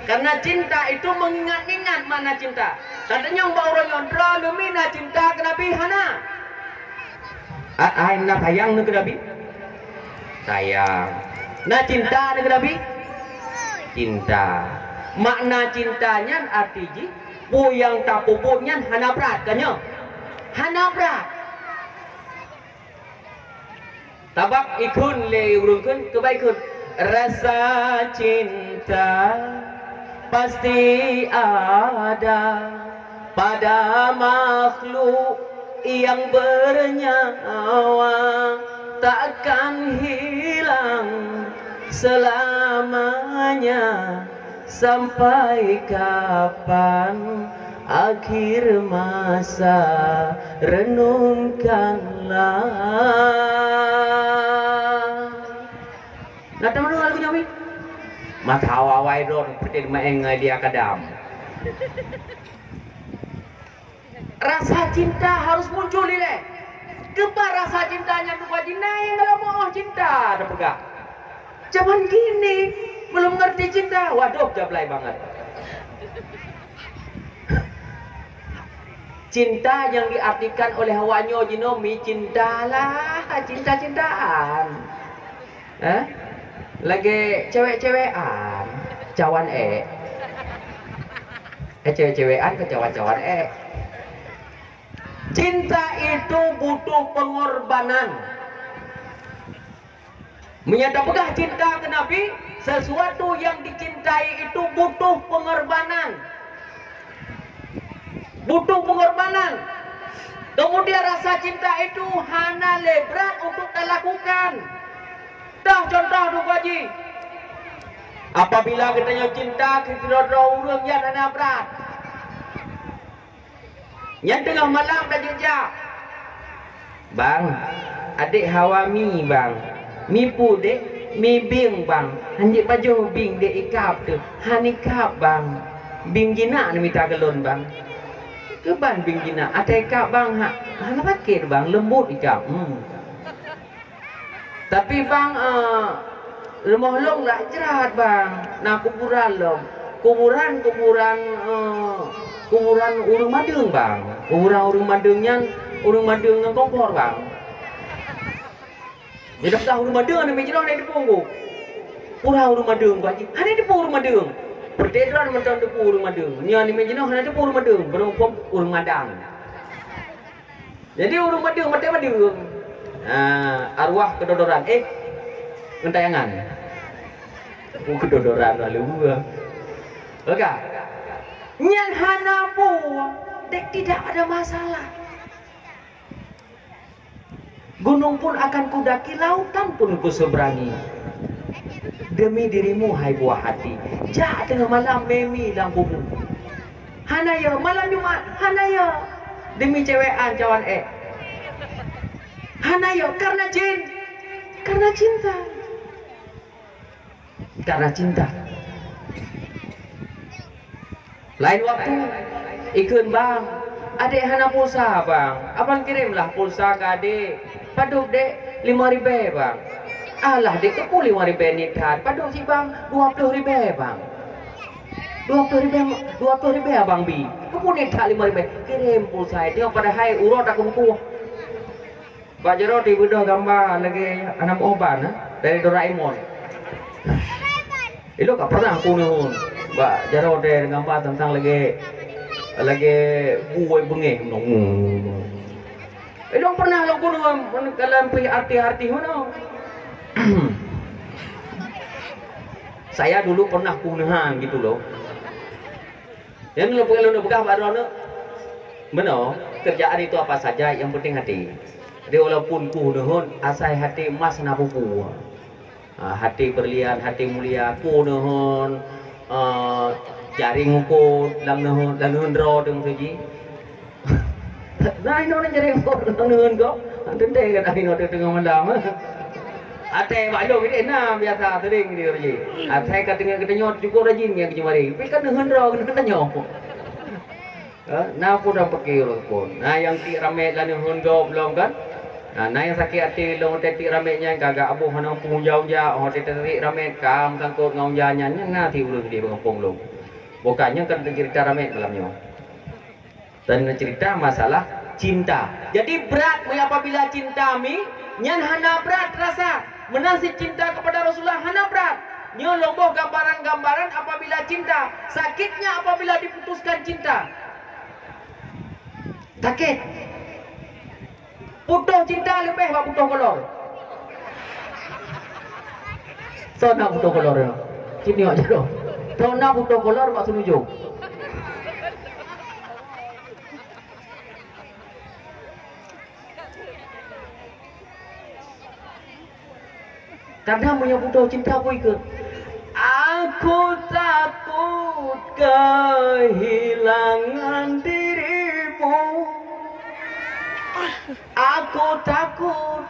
Karena cinta itu mengingat-ingat makna cinta. Tanyoe bak uroe nyoe droe leumèh na cinta keu Nabi, hana? A-, ai na sayang neuh keu Nabi? Sayang. Na cinta neuh keu Nabi? Cinta. Makna cinta nyan arti jih, peue nyang tapeubuet nyan hana brat, ka nyoe? Hana brat. Sabab ikheun lé ureueng kheun, keubai kheun, "Rasa cinta pasti ada pada makhluk yang bernyawa, takkan hilang selamanya." Sampai kapan akhir masa, renungkanlah. Na tameunang lagu nyoe, Mi? Masa awai-awai droe peutet maén ngon dia kadam. Rasa cinta harus muncul ilèe. Keuba rasa cinta nyan tuba jih na nyang lom cinta teupeugah. Zaman kini belum ngerti cinta. Waduh, jablay banget. Cinta yang diartikan oleh awak nyoe jinoe mi cintalah, cinta-cintaan. Eh? Lagèe cewek-cewekan, cawan ék. Eh, cewek-cewekan ke cawan-cawan ék. Cinta itu butuh pengorbanan. Meunyoe tapeugah cinta keu Nabi, sesuatu yang dicintai itu butuh pengorbanan. Butuh pengorbanan. Kemudian rasa cinta itu hana lé brat untuk talakukan. Toh contoh tuba jih. Apabila geutanyoe cinta keu sidroe-droe ureueng nyan hana brat. Nyan teungoh malam tajak-jak. "Bang, adék hawa mi, Bang. Mi peue, Dék?" "Mi bieng, Bang." "Hanjeuet pajoh bieng, Dék, ikab teuh." "Han ikab, Bang. Bieng jinak neumita keu lôn, Bang." "Keuban bieng jinak? Ata ikab, Bang, ha-, hana sakét, Bang. Leumbot ikab." Hmm. Tapi bang, eh, rumoh lôn lam jrat bang, na kuburan lom. Kuburan, kuburan, eh, kuburan ureueng madeueng bang. Kuburan ureueng madeueng nyan, ureueng madeueng ngon kompor bang. Jadi dah ureueng madeueng, aneuk miet jinoe hana teupeue. Pura ureueng madeueng bang, hana teupeue ureueng madeueng. Peureulèe droe mantong teupeue ureueng madeueng. Nyan aneuk miet jinoe hana teupeue ureueng madeueng, barô phon ureueng madang. Jadi ureueng madeueng, maté madeueng. Ha, arwah kedodoran. Eh, gentayangan. Oh, kedodoran lalu buah. Oke. Nyan hana buah, dek tidak ada masalah. Gunung pun akan kudaki, lautan pun kuseberangi. Demi dirimu, hai buah hati. Jak teungoh malam memi lam kubu. Hana yo, malam Jumat, hana yo. Demi cewek an cawan ék. Hana yo, karena jin. Karena cinta. Karena cinta. Lain waktu, ikheun bang, adek hana pulsa bang. Abang kirimlah pulsa keu adek. Padub dek, lima ribèe bang. Alah dek, teupeu lima ribèe niet that. Padub cit bang, dua ploh ribèe bang. Dua ploh ribèe, dua ploh ribèe abang bi. Teupeu niet that lima ribèe. Kirim pulsa, teungoh padahai uroe takeuh bukôh. Bak jaroe teuh beudôh gamba lagèe aneuk uban, eh, dari Doraemon. Ilôn ka pernah kuneuk bak jaroe teuh gamba teuntang lagèe, lagèe buwai beungéh. Ilôn pernah lôn kuneuk dalam pih artis-artis meunoe. Saya dulu pernah kuneuhan gitu loh. Nyang lôn peugah, lôn peugah bak droeneuh, meunoe, kerjaan itu apa saja, yang penting hati. Jadi, walaupun kuh neuhon, asai hati emas na peue-peue. Ha, hati berlian, hati mulia, kuh neuhon, eh, jaring uko lam neuhon, lam neuhon droe teuh meutuji. Nah, inoe na jaring uko lam neuhon ko. Teuntèe kan inoe teungoh malam. Até bak lôn idéh na biasa sering dia uji. Até ka teungoh geutanyoe cukup rajin nyan keucuali. Tapi kan neuhon droe keuneuk tanyoe. Ha, na peue dah pakai ureueng pun. Na nyang tik ramet lam neuhon gob lom kan? Ha, na nyang sakét até lom até tik ramet nyan ka gak aboh hana peue uja-uja, oh até tarik ramet ka meusangkot ngon uja nyan, nyan na sit ureueng di gampông lom. Bukan nyan kan cerita ramet malam nyoe. Dan cerita masalah cinta. Jadi brat apabila cinta mi, nyan hana brat rasa. Meunan cit cinta kepada Rasulullah hana brat. Nyoe lôn boh gambaran-gambaran apabila cinta, sakitnya apabila diputuskan cinta. Sakét. Putôh cinta leubeh bak putôh kolor. Soe na putôh kolor nyoe? Sinoe aja dong. Soe na putôh kolor bak seunujung. Kadang meunyoe putôh cinta pun ikheun, "Aku takut kehilangan dirimu. Aku takut,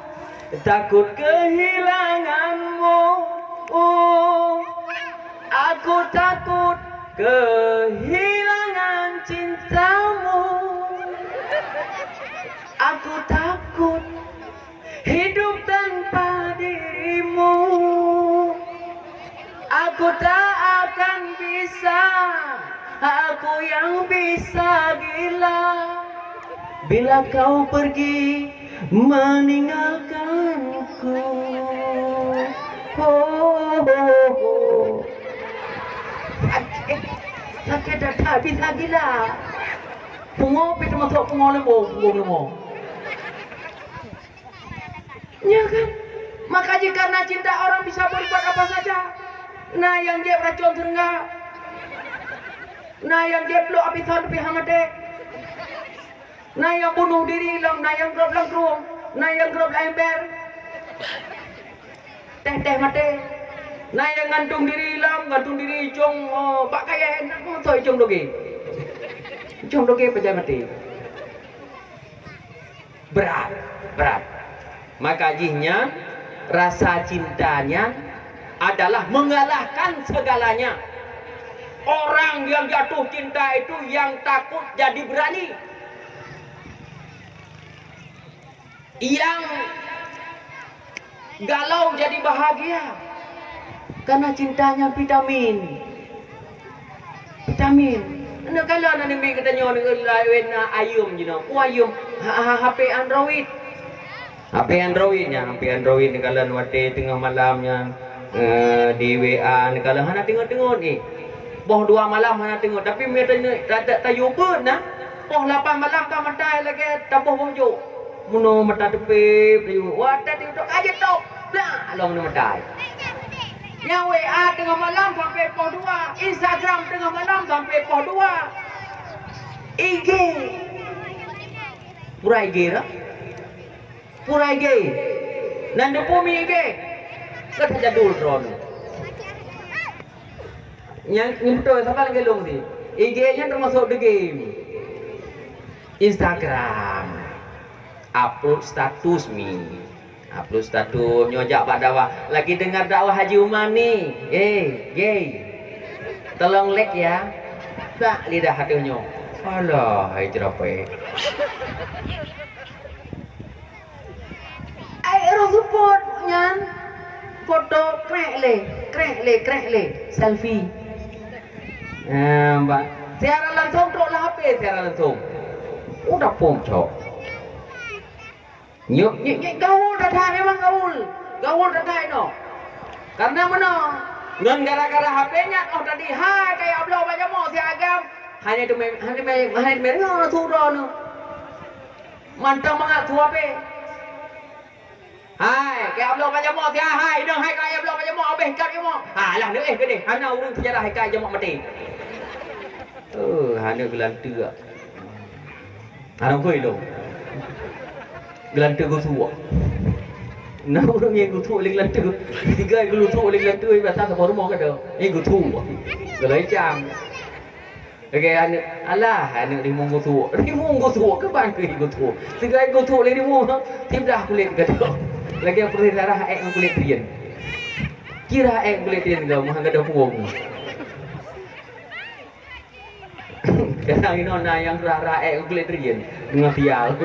takut kehilanganmu. Aku takut kehilangan cintamu. Aku takut." Ku tak akan bisa, aku yang bisa gila bila kau pergi meninggalkanku. Ho, ho, ho. Sakét, sakét dada, bisa gila. Pungo pih teumasok pungo leumo, pungo leumo. Ya kan? Maka jika na cinta, orang bisa berbuat apa saja. Na nyang jieb racon seureuga. Na nyang jieb blok api son pih hana maté. Na nyang bunuh diri lom, na nyang grob lam krueng, na nyang grob lam ember. Teh-teh maté. Na nyang gantung diri lom, gantung diri icong, oh, bak kayèe, na meusoe icong dogé. Icong dogé pajan maté. Berat, berat. Maka jih nyan, rasa cinta nyan adalah mengalahkan segalanya. Orang yang jatuh cinta itu yang takut jadi berani. Yang galau jadi bahagia. Karena cinta nyan vitamin. Vitamin. Aneuk kalon aneuk miet geutanyoe nyoe laén na ayeuem jinoe. Peue ayeuem? Ha, ha, H P Android. H P Android nyan, H P Android aneuk kalon watèe teungoh malam nyan, eh, di W A aneuk kalon hana teungeut-teungeut, eh. Poh dua malam hana teungeut, tapi meunyo ta-, ta-, ta-, tayue beuet na, poh lapan malam ka matai lagèe taboh boh jôk. Meunoe mata teupéb, watèe teudok ka jitôb, blah, lom ngon mata. Nyang W A teungoh malam sampoe poh dua, Instagram teungoh malam sampoe poh dua. I G. Pura I G dah. Pura I G. Nan deupumi I G. Ka tajadul droeneuh. Nyang, nyang beutôi, saban lagèe lôn di. I G nyan teumasok the game. Instagram. Upload status mi. Upload status nyoe jak bak dakwah. Lagi dengar dakwah Haji Umar ni. Eh, gay. Tolong like ya. Tak lidah ateueh nyoe. Alah, hai jerapah. Ai roh support nyan foto krek lé, krek lé, krek lé, selfie. Ah, ba-, siaran langsung trok lam H P siaran langsung. Udah pom cok. Nyok, nyok, nyok, gaul that memang gaul. Gaul that inoe. Karena meunoe, ngon gara-gara H P nyan oh tadi hai kaya bloe bak jamoe si agam. Hana teumé, hana teumé, hana teumé ngon suro nyoe. Mantong mangat su H P. Hai, kaya bloe bak jamoe si hai, hai, dong hai kaya bloe bak jamoe, abéh kat jamoe. Alah, neuéh keudeh, hana ureueng seujarah hai kaya jamoe maté. Oh, hana geulanteuk. Hana koi lom. Geulanteuk geusuek. Na ureueng nyang geusuek lé geulanteuk. Tiga geusuek lé geulanteuk, biasa saboh rumoh ka dong. Nyang geusuek. Geulanteuk. Lagèe aneuk, alah, aneuk rimueng geusuek. Rimueng geusuek, keuban keuh geusuek. Sigai geusuek lé rimueng, siblah kulét geutanyoe. Lagèe peureuséh darah ék ngon kulét rien. Kira ék kulét rien geuh, meuhan geudoh puwong. Kadang inoe na nyang rah-rah ék ngon kulét rien. Ngon sial.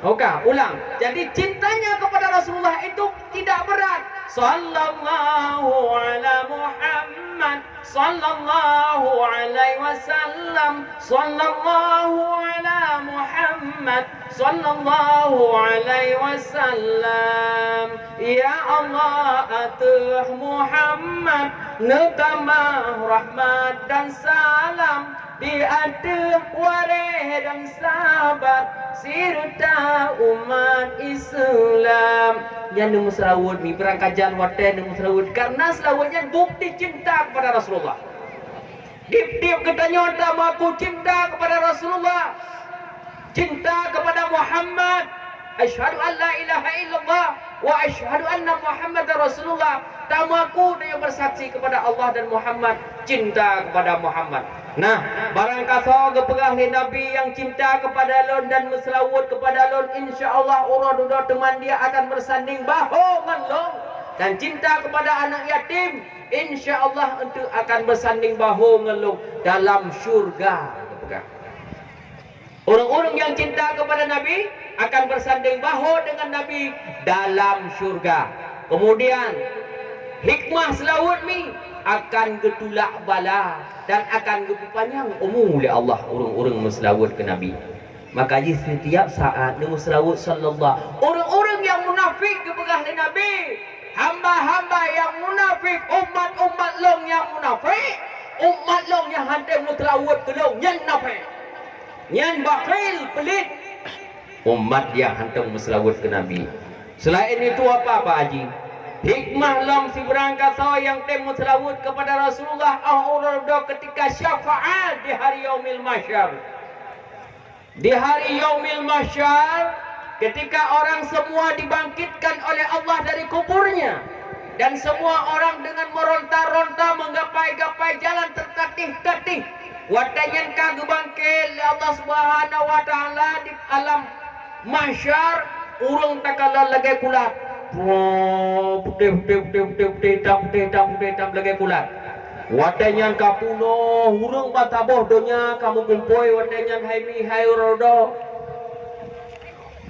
Oke, ulang. Jadi, cintanya kepada Rasulullah itu tidak berat. Sallallahu ala Muhammad. Sallallahu alaihi wasallam, sallallahu ala Muhammad, sallallahu alaihi wasallam. Ya Allah, ateueh Muhammad neutamah rahmat dan salam di ateueh waréh dan sahabat sireuta umat Islam. Nyan neumeuseulaweuet mi, beurangkajan watèe neumeuseulaweuet, karena seulaweuet nyan bukti cinta kepada Rasulullah. Tiep-tiep geutanyoe tameungaku cinta kepada Rasulullah, cinta kepada Muhammad. Asyhadu an la ilaha illallah wa asyhadu anna Muhammadar Rasulullah. Tameungaku dan bersaksi kepada Allah dan Muhammad, cinta kepada Muhammad. Nah, barang kasoe geupeugah lé Nabi nyang cinta kepada lôn dan meuseulaweuet kepada lôn, insya Allah uroe dudoe teuma dia akan bersanding bahu ngon lôn. Dan cinta kepada anak yatim, insya Allah, untuk akan bersanding bahu ngon lôn dalam syurga, geupeugah. Ureueng-ureueng nyang cinta kepada Nabi akan bersanding bahu dengan Nabi dalam syurga. Kemudian, hikmah seulaweuet mi, akan geutulak bala dan akan geupeupanyang umu lé Allah ureuëng-ureuëng meuseulaweuet keu Nabi. Maka jih setiap saat neumeuseulaweuet sallallahu, ureuëng-ureuëng nyang munafék geupeugah lé Nabi, "Hamba-hamba nyang munafék, umat-umat lôn nyang munafék, umat lôn nyang hana meuseulaweuet keu lôn, nyan munafék, nyan bakhil, pelit." Umat nyang hana meuseulaweuet keu Nabi. Selain itu apa, Pak Haji? Hikmah lom sibeurangkasoe nyang tem meuseulaweuet kepada Rasulullah óh uroe dudoe ketika syafaat di hari Yaumil Mahsyar. Di hari Yaumil Mahsyar, ketika orang semua dibangkitkan oleh Allah dari kuburnya, dan semua orang dengan meronta-ronta menggapai-gapai jalan tertatih-tatih, watée nyan ka geubangkét lé Allah Subhanahu wa Taala di alam mahsyar, ureuëng takalon lagée kulat. Putéh, putéh, putéh, putéh, putéh, hitam, putéh, hitam, putéh, hitam, lagée kulat. Watée nyan ka peunoh ureuëng ban saboh donya ka meugumpôi watée nyan hai mi hai uroe dudoe.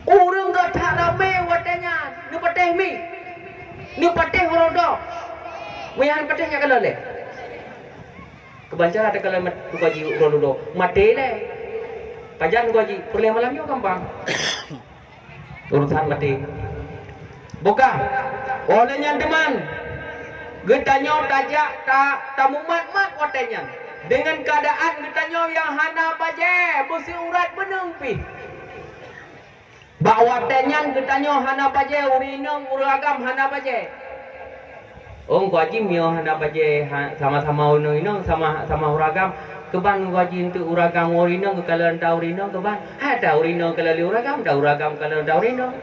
Ureuëng gata ramé watée nyan, neupatéh mi, neupatéh uroe dudoe. Meunyo hana patéh nyan ka lheueh lé. Keubancara takalon mat-, muka jih uroe dudoe, maté lé. Pajan muka jih, peureulée malam nyoe gampang. Urusan maté. Bukan. Oleh nyan teuma, geutanyoe tajak ta-, tamumat-mat watée nyan. Deungon keuadaan geutanyoe nyang hana bajée, beusiurat beuneueng pih. Bak watée nyan geutanyoe hana bajée, ureuëng inong, ureuëng agam hana bajée. Oh, Teungku Haji meunyoe hana bajée, ha, sama-sama ureuëng inong, sama, sama ureuëng agam. Keuban Teungku Haji eunteuk ureuëng agam ngon ureuëng inong geukalon ata ureuëng inong keuban. Hai ata ureuëng inong kalon lé ureuëng agam, ata ureuëng agam kalon ata ureuëng inong.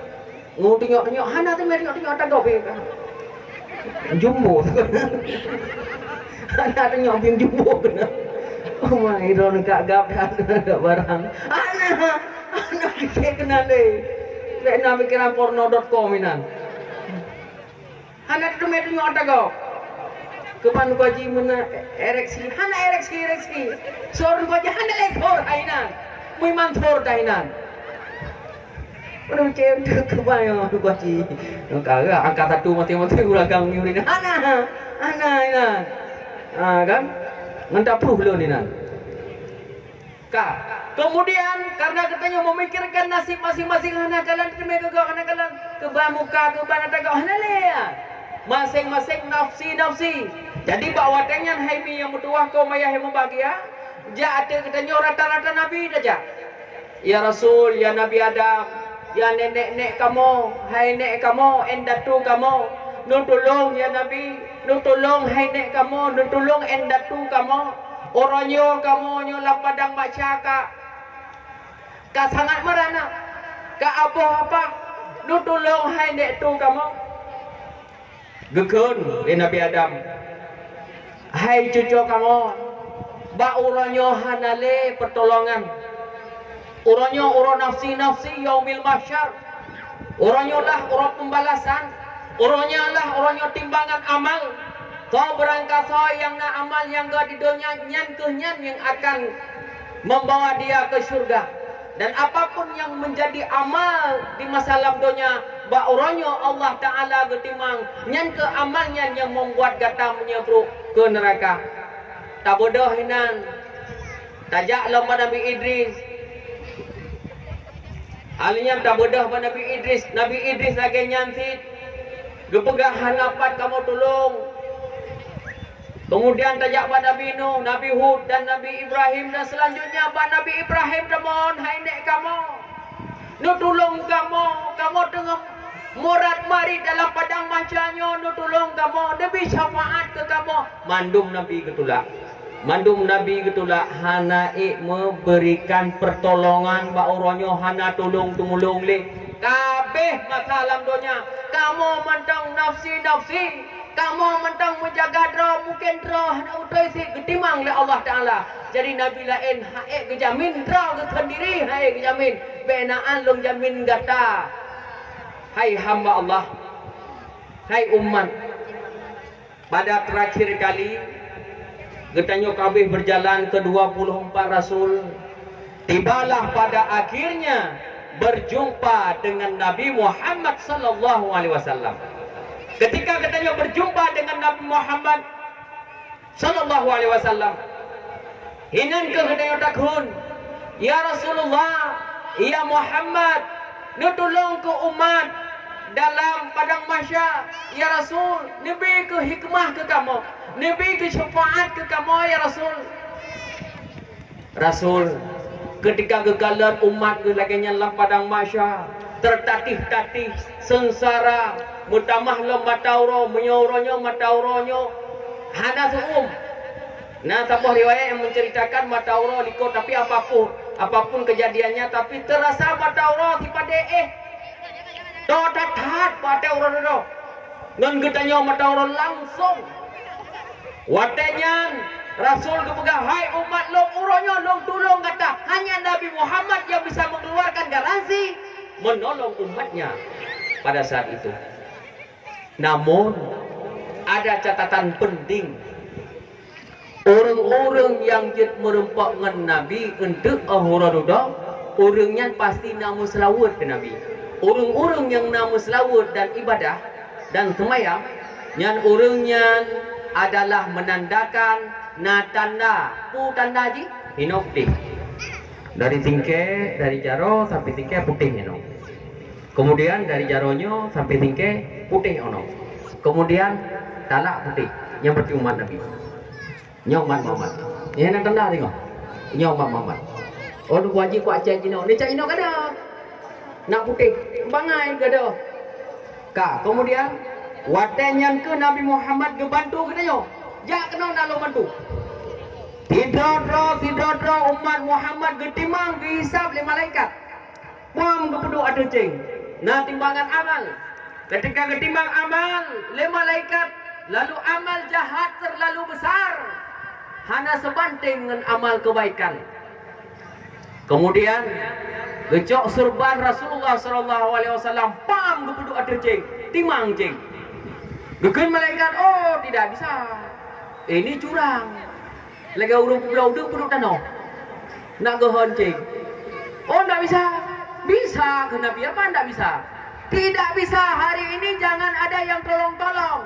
Ngon tunyok-tunyok, hana teumé tunyok-tunyok ata gob. Jumbo. Hana tunyok bim jumbo keunan. Oh, mai droeneuh ka gab that barang. Hana, hana keunan lé. Bék na pikiran porno dot com inan. Hana teumé tunyok ata gob. Keuban Teungku Haji meunan ereksi, hana ereksi, ereksi. Sor Teungku Haji hana lé sor hai nan. Meuiman sor hai nan. Ureuëng cewek tu keuban Teungku Haji. Kara angka satu maséng-maséng ureuëng agam ngieng ureuëng. Hana, hana inan. Ha kan? Ngon tapluh lôn inan. Ka. Kemudian, karena geutanyoe memikirkan nasib masing-masing, hana kalon teumé keu gob, hana kalon keuban muka, keuban ata gob, hana lé. Masing-masing nafsi-nafsi. Jadi, bak watée nyan hai mi nyang meutuwah, kaum ayah nyang mubahgia, jak ateueh geutanyoe rata-rata nabi tajak. Ya Rasul, ya Nabi Adam, ya nenek-nek kamoe, hai nek kamoe, indatu kamoe, neutulông ya Nabi, neutulông hai nek kamoe, neutulông indatu kamoe. Uroe nyoe kamoe nyoe lam padang mahsyar ka, ka sangat meurana, ka aboh apah, neutulông hai nek tu kamoe. Geukheun lé Nabi Adam, "Hai cucoe kamoe, bak uroe nyoe hana lé peutulongan. Uroe nyoe uroe nafsi-nafsi, yaumil mahsyar. Uroe nyoe lah uroe pembalasan. Uroe nyoe lah uroe nyoe timbangan amal. Soe beurangkasoe nyang na amal nyang göt di donya, nyan kheueh nyan nyang akan membawa dia ke syurga. Dan apapun yang menjadi amal di masa lam donya, bak uroe nyoe Allah Taala geutimang, nyan kheueh amal nyan nyang membuat gata meunyeubruek keu neuraka." Tabeudôh inan, tajak lom bak Nabi Idris. Alheuh nyan tabeudôh bak Nabi Idris. Nabi Idris lagée nyan cit geupeugah, "Hana pat kamoe tulông." Kemudian tajak bak Nabi Nuh, Nabi Hud, dan Nabi Ibrahim, dan selanjutnya bak Nabi Ibrahim teumon, "Hai nek kamoe, neutulông kamoe, kamoe teungoh murat marit dalam padang mahsyar nyoe, neutulông kamoe, neubri syafaat keu kamoe." Mandum nabi geutulak. Mandum nabi geutulak, hana ék meuberikan pertolongan bak uroe nyoe, hana tulông-teumulông lé. Kabeh masa lam donya, kamoe mantong nafsi-nafsi. Kamoe mantong meujaga droe, mungken droe hana beutôi cit geutimang lé Allah Taala. Jadi nabi laén han ék geujamin, droe geuh seundiri han ék geujamin. Bék na an lôn jamin gata, hai hamba Allah, hai umat. Pada terakhir kali, geutanyoe ka habéh berjalan ke dua puluh empat rasul. Tibalah pada akhirnya berjumpa dengan Nabi Muhammad sallallahu alaihi wasallam. Ketika geutanyoe berjumpa dengan Nabi Muhammad, Sallallahu alaihi wasallam. Hinan keuh geutanyoe takheun, "Ya Rasulullah, ya Muhammad, neutulông keu umat dalam padang mahsyar. Ya Rasul, neubi keu hikmah keu kamoe, neubi keu syafaat keu kamoe, ya Rasul." Rasul, keutika geukalon umat geuh lagée nyan lam padang mahsyar, teutatih-tatih, seungsara, meutamah lom mata uroe, meunyoe uroe nyoe mata uroe nyoe hana seuuem. Na saboh riwayat nyang menceritakan mata uroe likot, tapi apapun, apapun kejadiannya, tapi teurasa mata uroe sipadé éh. Toh that-that watée uroe nyoe. Ngon geutanyoe mata uroe langsong. Watée nyan Rasul geupeugah, "Hai umat lôn, uroe nyoe lôn tulông gata, hanya Nabi Muhammad yang bisa mengeluarkan garansi menolong umatnya pada saat itu." Namun, ada catatan penting. Ureuëng-ureuëng nyang jeuet meurumpok ngon Nabi eunteuk óh uroe dudoe, ureuëng nyan pasti na meuseulaweuet keu Nabi. Ureuëng-ureuëng nyang na meuseulaweuet dan ibadah dan seumayang, nyan ureuëng nyan adalah meunandakan na tanda. Peue tanda jih? Hinoe putéh. Dari tingkée, dari jaroe sampai tingkée putéh hinoe. Kemudian dari jaroe nyoe sampai tingkée putéh hinoe. Kemudian talak putéh. Nyan berarti umat Nabi. Nyoe umat Muhammad. Nyan na tanda singoh. Nyoe umat Muhammad. Oh, wajéb kuat cai jinoe. Ni cai jinoe kada. Nak putéh. Bangai kada. Ka, kemudian, watée nyan keuh Nabi Muhammad geubantu geutanyoe. Jak keunoe na lôn bantu. Sidroe-droe, sidroe-droe umat Muhammad geutimang, geuhisab lé malaikat. Pom geupeuduek ateueh céng. Na timbangan amal. Ketika geutimbang amal lé malaikat, lalu amal jahat terlalu besar, hana seubandéng ngon amal keubaikan. Kemudian geucok surban Rasulullah sallallahu alaihi wasallam, pam geupeuduek ateueh céng, timang céng. Geukheun malaikat, "Oh, tidak bisa. Ini curang." Lagée ureuëng peubloe udeueng peuduek tanoh. Nak geuhon céng. Oh, ndak bisa. Bisa keuh Nabi, apa ndak bisa? Tidak bisa. Hari ini jangan ada yang tolong-tolong.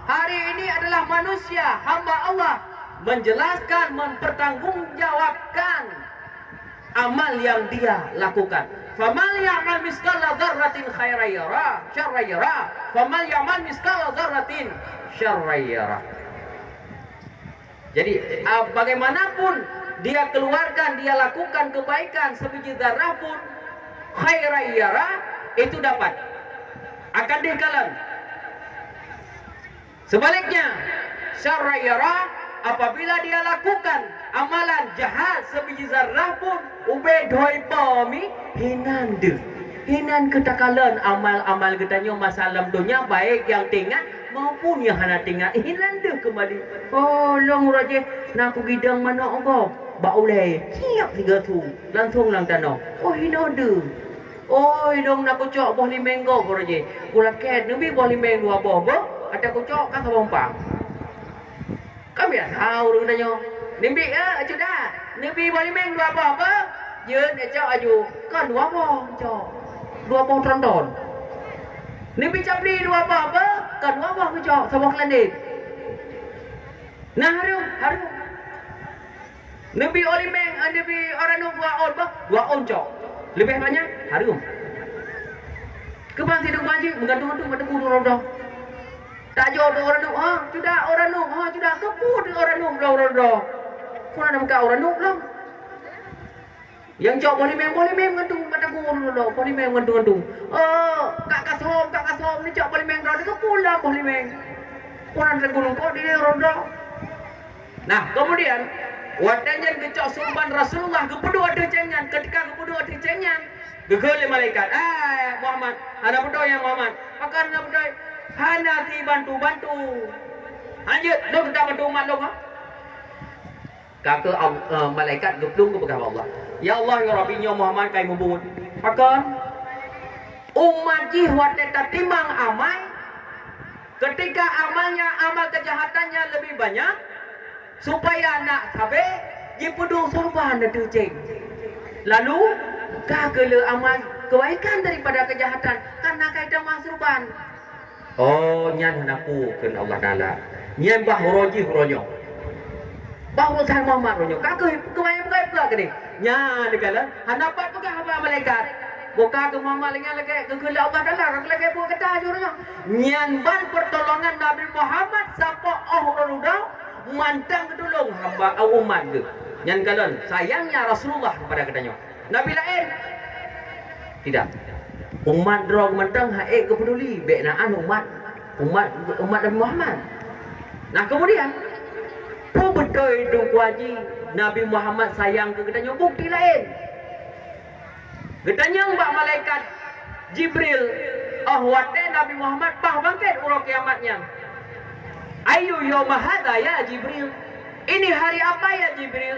Hari ini adalah manusia, hamba Allah, menjelaskan, mempertanggungjawabkan amal yang dia lakukan. Faman ya'mal miskala dzarratin khairan yara, syarran yara. Faman ya'mal miskala dzarratin syarran yara. Jadi, ah, bagaimanapun dia keluarkan, dia lakukan kebaikan sebiji zarah pun, khairan yara, itu dapat. Akan dikalon. Sebaliknya, syarran yara, apabila dia lakukan amalan jahat sebiji zarah pun, ubé dhoe po mi, hinan deuh. Hinan keuh takalon amal-amal geutanyoe masa lam donya, baik nyang teuingat maupun nyang hana teuingat. Hinan deuh keumbali. Oh, lôn uroe jéh na kugidong manok gob bak ulée, siap sigoe su, langsong lam tanoh. Oh, hinoe deuh. Oi, lôn na kucok boh limeng gob uroe jéh. Kulakée neubi boh limeng dua boh beuh, ata kucok ka saboh umpang. Kan biasa ureuëng tanyoe. Neubi, eh, cuda, neubi boh limeng dua boh beuh, jeuet neucok aju. Kan dua boh cok. Dua boh tronton. Neubi capli dua boh beuh, kan dua boh kucok, saboh keulandét. Nah, hareuem, hareuem. Neubi limeng, eh, neubi ôn ranub dua ôn beuh, dua ôn cok. Leubeh banyak, hareuem. Keuban sidroe banci meugantung-gantung bak teungku droe-droe. Tajok ôn ranub, ha, cuda ôn ranub, ha, cuda keupeue ôn ranub lom droe-droe. Peue na meukat ôn ranub lom. Nyang cok boh limeng, boh limeng meugantung bak teungku droe-droe, boh limeng meugantung-gantung. Oh, kak kasôm, kak kasôm, neucok boh limeng droe, keupeue lom boh limeng. Peue na teungku lungkot di droe-droe. Nah, kemudian, watée nyan geucok surban Rasulullah, geupeuduek ateueh céng nyan. Ketika geupeuduek ateueh céng nyan, geukheun lé malaikat, "Hai Muhammad, hana beutôi ya Muhammad." "Pakon hana beutôi?" "Hana sibantu-bantu." "Hanjeuet, lôn geutak bantu umat lôn, ha?" Ka keuh Al-, eh, malaikat geuplueng geupeugah bak Allah, "Ya Allah, ya Rabbi, nyoe Muhammad kai mubuet." "Pakon?" "Umat jih watée tatimang amai, ketika amalnya, amal kejahatannya lebih banyak, supaya nak sabe, jipeuduek surban ateueh céng. Lalu, ka geuleu amal kebaikan daripada kejahatan, karena ka itamah surban." Oh, nyan hana peue kheun Allah Taala. Nyan bah uroe jih uroe nyoe. Bah urosan Muhammad uroe nyoe, ka keuh keumae peugah-peugah keudeh. Nyan dikalon hana pat peugah haba malaikat. Buka keu Muhammad lagèe, lagèe keu keuheundak Allah Taala, ka lagèe buet gata jih uroe nyoe. Nyan ban pertolongan Nabi Muhammad sampoe 'oh uroe dudoe mantong geutulông hamba, eh, umat geuh. Nyan kalon sayangnya Rasulullah kepada geutanyoe. Nabi laén tidak. Umat droe mantong han ék geupeuduli, bèk na an umat, umat, umat Nabi Muhammad. Nah, kemudian, peue beutôi Teungku Haji Nabi Muhammad sayang keu geutanyoe? Bukti laén. Geutanyong bak malaikat Jibril, 'oh watèe Nabi Muhammad bah bangkét uroe kiamat nyan, "Ayyu yauma hadza ya Jibril?" Ini hari apa ya Jibril?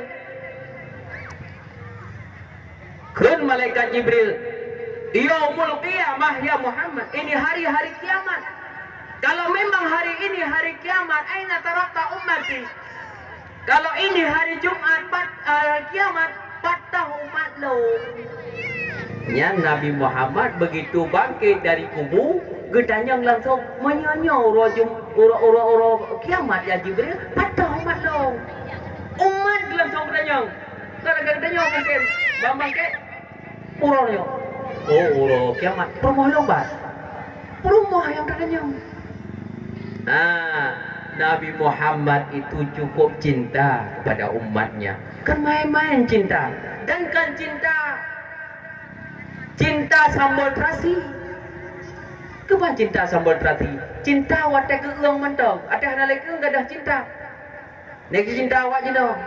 Kheun malaikat Jibril, "Yaumul qiyamah ya Muhammad, ini hari-hari kiamat. Kalau memang hari ini hari kiamat, aina tarakta ummati? Kalau ini hari Jumat, pat, eh, kiamat, pat toh umat lôn?" Nyan Nabi Muhammad begitu bangkit dari kubu, geutanyong langsung, "Meunyoe nyoe uroe Jum-, uroe, uroe, uroe kiamat ya Jibril, pat toh umat lôn?" Umat langsung geutanyong. Gara-gara tanyoe mungken bang bangkét uroe nyoe. Oh, uroe kiamat. Peurumoh lôn ban. Peurumoh nyang tatanyong. Nah, Nabi Muhammad itu cukup cinta kepada umatnya. Kan main-main cinta. Dan kan cinta, cinta sambal terasi. Keubah cinta sambal terasi. Cinta watèe keu-ueng mantong. Watèe hana lé keu-ueng gadôh cinta. Nyoe cinta awak jinoe.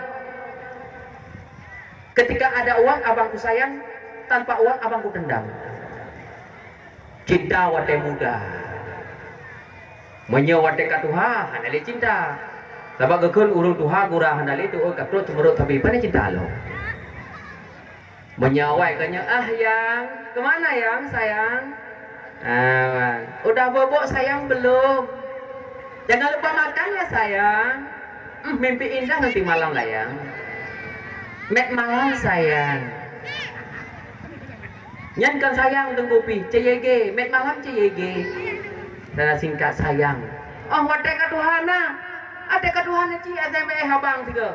Ketika ada uang, abang ku sayang, tanpa uang, abang ku tendang. Cinta watèe muda. Meunyoe watèe ka tuha, hana lé cinta. Sabab geukheun ureueng tuha gura hana lé, tu'oh ka trok ceumeurot sabe, pane cinta lom. Meunyoe awai ka nyoe, "Ah, Yang, kemana, Yang, sayang?" Ah, "Udah bobok, sayang, belum?" "Jangan lupa makan ya, sayang." "Hmm, mimpi indah nanti malam lah, Yang." "Mek malam, sayang." Nyan kan sayang Teungku pih, C Y G, mek malam C Y G. Secara singkat, sayang. Oh, watèe ka tuha na. Watèe ka tuha na cit S M S abang sigoe.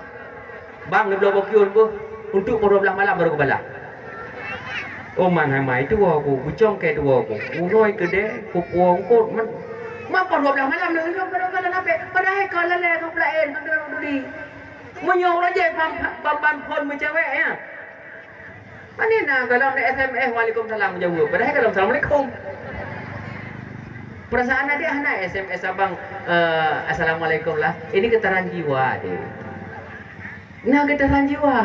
"Bang, neubloe boh kiyun beuh, untuk poh dua belas malam baru kubalah." Oh, man hai mai tuwoe ku, kucong keu tuwoe ku. Uroe keudeh, kupuwoe eungkot, man. Man poh dua belas malam, neuh, neuh, neuh, neuh, neuh, padahai ka lalai ka peulaén, hana turi. Meunyoe uroe jai bam, bam, bam phôn meucewek, ya. Pane na gohlom di S M S, "Waalaikumsalam," jaweueb. Padahai gohlom, "Assalamualaikum." Perasaan adék hana S M S abang, eh, "Assalamualaikum" lah. Ini getaran jiwa, adék. Na getaran jiwa.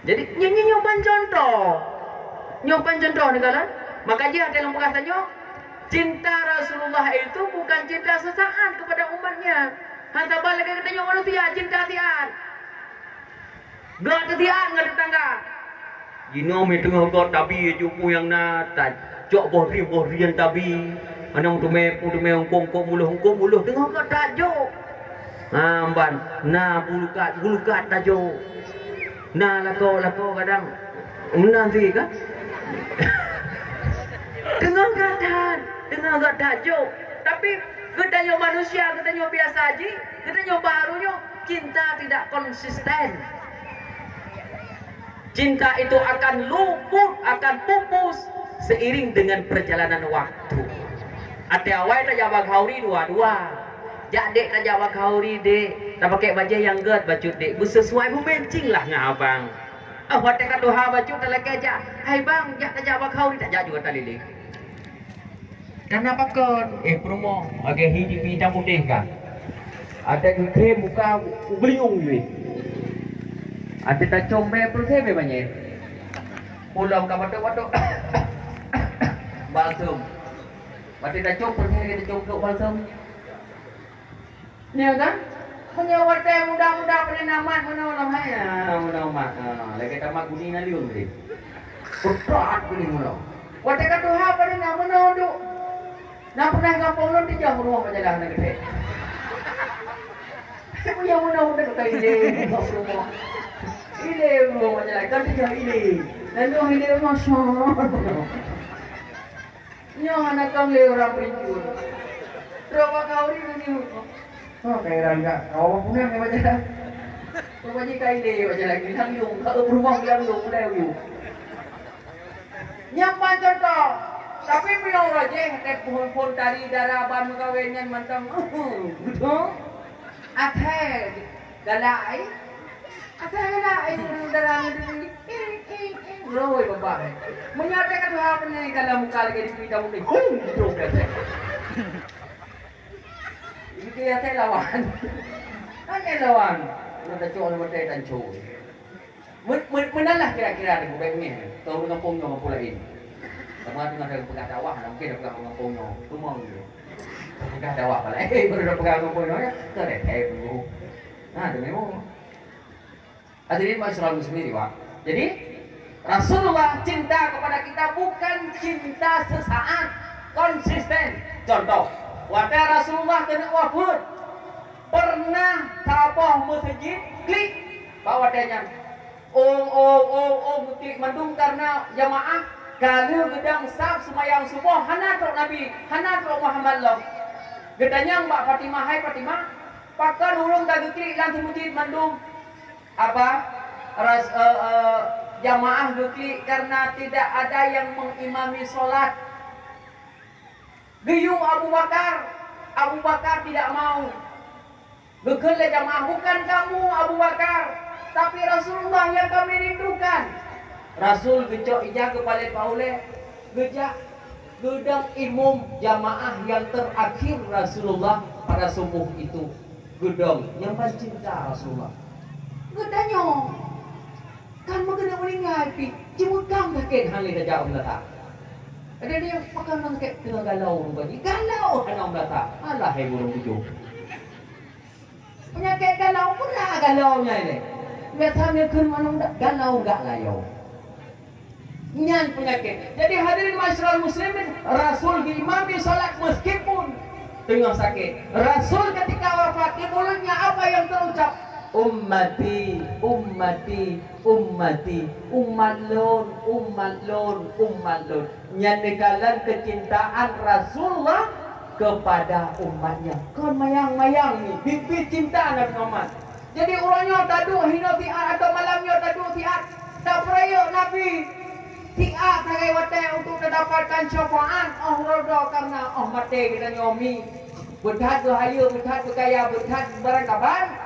Jadi, nyoe, nyoe, nyoe ban contoh. Nyoe ban contoh ni kan? Maka jih até lôn peugah tanyoe, cinta Rasulullah itu bukan cinta sesaat kepada umatnya. Hana saban lagèe geutanyoe manusia, cinta siat. Gak teutiak ngon tetangga. Jinoe meuteungoh gak tabi, jukung nyang na tacok boh rieng, boh rieng tabi. Anang teumé, teumé ungkong, ungkong muloh, ungkong muloh teungoh gak tajok. Ha, ban na bulukat, bulukat tajok. Na lakoe, lakoe kadang meunan si kan. Teungoh gak that, teungoh gak tajok. Tapi geutanyoe manusia, geutanyoe biasa jih, geutanyoe baru nyoe. Cinta tidak konsisten. Cinta itu akan luput, akan pupus seiring dengan perjalanan waktu. Até awai tajak bak khauri dua-dua. Jak dek tajak bak khauri dek, tapakèk bajèe nyang gèt bacut dek, beusesuai beumatching lah ngon abang. Ah, watèe ka tuha bacut talakèe jak, "Hai bang, jak tajak bak khauri," tajak juga talileng. Kana pakon, eh, peurumoh, lagèe hi di hitam putih ka. Até geukhem muka ubeliung jih. Até tacom mè peureusé mè banyet. Pulang ka batuk-batuk. Balsem. Até tacom peureusé lagèe tacom keu balsem. Nyo kan? Meunyoe watèe muda-muda padum na mat meunoe lom hai, ah, meunoe mat. Ah, lagèe tamat guni naleueng tadi. Peutat guni meunoe. Watèe ka tuha padum na meunoe duek. Na peunah gampông lôn tijak rumoh majalah na geuthèe. Meunyoe meunoe udah ka ilèe rumoh. Ilèe rumoh majalah, ka tijak ilèe. Lalu ilèe rumoh, syok. Nyoe hana kong lé ureueng peulincut. Trok bak khauri meunyoe. Oh, kaya rangga. Kawa punah ya baca. Peubaji ka ilée bak jalan nyoe, lam yong, ka eu peurumoh lam yong, ulée u yong. Nyan ban contoh. Tapi meunyoe uroe jéh, watée phon-phon tari dara ban meukawen nyan mantong, beutôi. Asai galak ai. Asai galak ai, dara nyan tadi. Ing, ing, ing. Lôi babah. Meunyoe watée ka tuha peue nyan, kalau muka lagée di berita mungkin. Hum, beutôi kata. Itu ya saya lawan. Hanya lawan. Udah cok, udah betai dan cok. Men-, men-, meunan lah kira-kira tu, baik ni. Tahu dengan pong nyoe, pula ini. Sama tu ada pegang dakwah, mungkin ada pegang dengan pong nyoe. Tumang dia. Pegang dakwah pula. Eh, baru dah pegang dengan pong nyoe, ya. Tu ada, eh, dulu. Nah, tu memang. Hadirin ma'asyiral muslimin, Pak. Jadi, Rasulullah cinta kepada kita bukan cinta sesaat, konsisten. Contoh, watée Rasulullah keuneuk wafeuet, pernah saboh meuseujid klik bak watée nyan. Ong, ong, ong, ong, klik mandum karena jamaah ka lheueh geudong sab seumayang suboh hana trok Nabi, hana trok Muhammad lom. Geutanyong bak Fatimah, "Hai Fatimah, pakon ureuëng ka geuklik lam seumeujid mandum?" Apa? Ras-, eh, eh, jamaah geuklik karena tidak ada yang mengimami salat. Geuyue Abu Bakar, Abu Bakar tidak mau. Geukheun lé jamaah, "Bukan kamu, Abu Bakar, tapi Rasulullah yang kami rindukan." Rasul geucok ija geupalét bak ulée, geujak, geudong imum jamaah yang terakhir Rasulullah pada subuh itu. Geudong nyang ban cinta Rasulullah. Geutanyoe, kan meukeunong meuninggai pih, jimeukam sakét hana tajak u meurata. Ada dia pakon sakét teungoh galau rupanya. Galau hana u meurata. Alah, hai burung bujur. Peunyakét galau, peue na galau nyan lé? Biasa meukeun manong galau gak layau. Nyan peunyakét. Jadi hadirin ma'asyiral muslimin, Rasul geuimami salat meskipun teungoh sakét. Rasul ketika wafat, di mulutnya apa yang terucap? "Ummati, ummati, ummati." Umat lôn, umat lôn, umat lôn. Nyan neukalon keucintaan Rasulullah kepada umatnya. Kon mayang-mayang ni, biet-biet cinta Nabi Muhammad. Jadi uroe nyoe taduek hinoe siat atau malam nyoe taduek siat, tapeurayeuk Nabi siat sagai watée untuk tadapatkan syafaat óh rodoe karena óh maté geutanyoe mi. Beuthat beuhayeue, beuthat beukaya, beuthat barangkaban,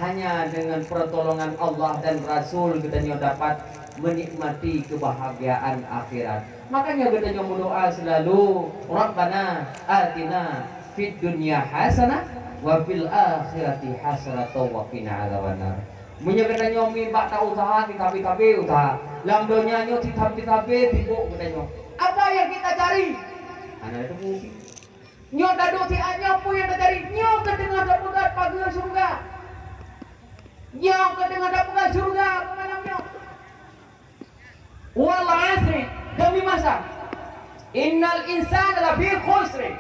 hanya dengan pertolongan Allah dan Rasul geutanyoe dapat menikmati kebahagiaan akhirat. Makanya geutanyoe meudoa selalu, "Rabbana atina fid dunya hasanah wa fil akhirati hasanah wa qina adzabannar." Meunyoe geutanyoe mi bak ta usaha, titabe-tabe usaha. Lam donya nyoe titabe-tabe sibuk geutanyoe. Apa yang kita cari? Hana teupeu. Nyoe taduek siat nyoe peue nyang tacari? Nyoe keuh teungoh tapeugah pageue syeuruga. Nyoe keuh teungoh tapeugah syeuruga malam nyoe. Wal asri, demi masa. Innal insana lafi khusri.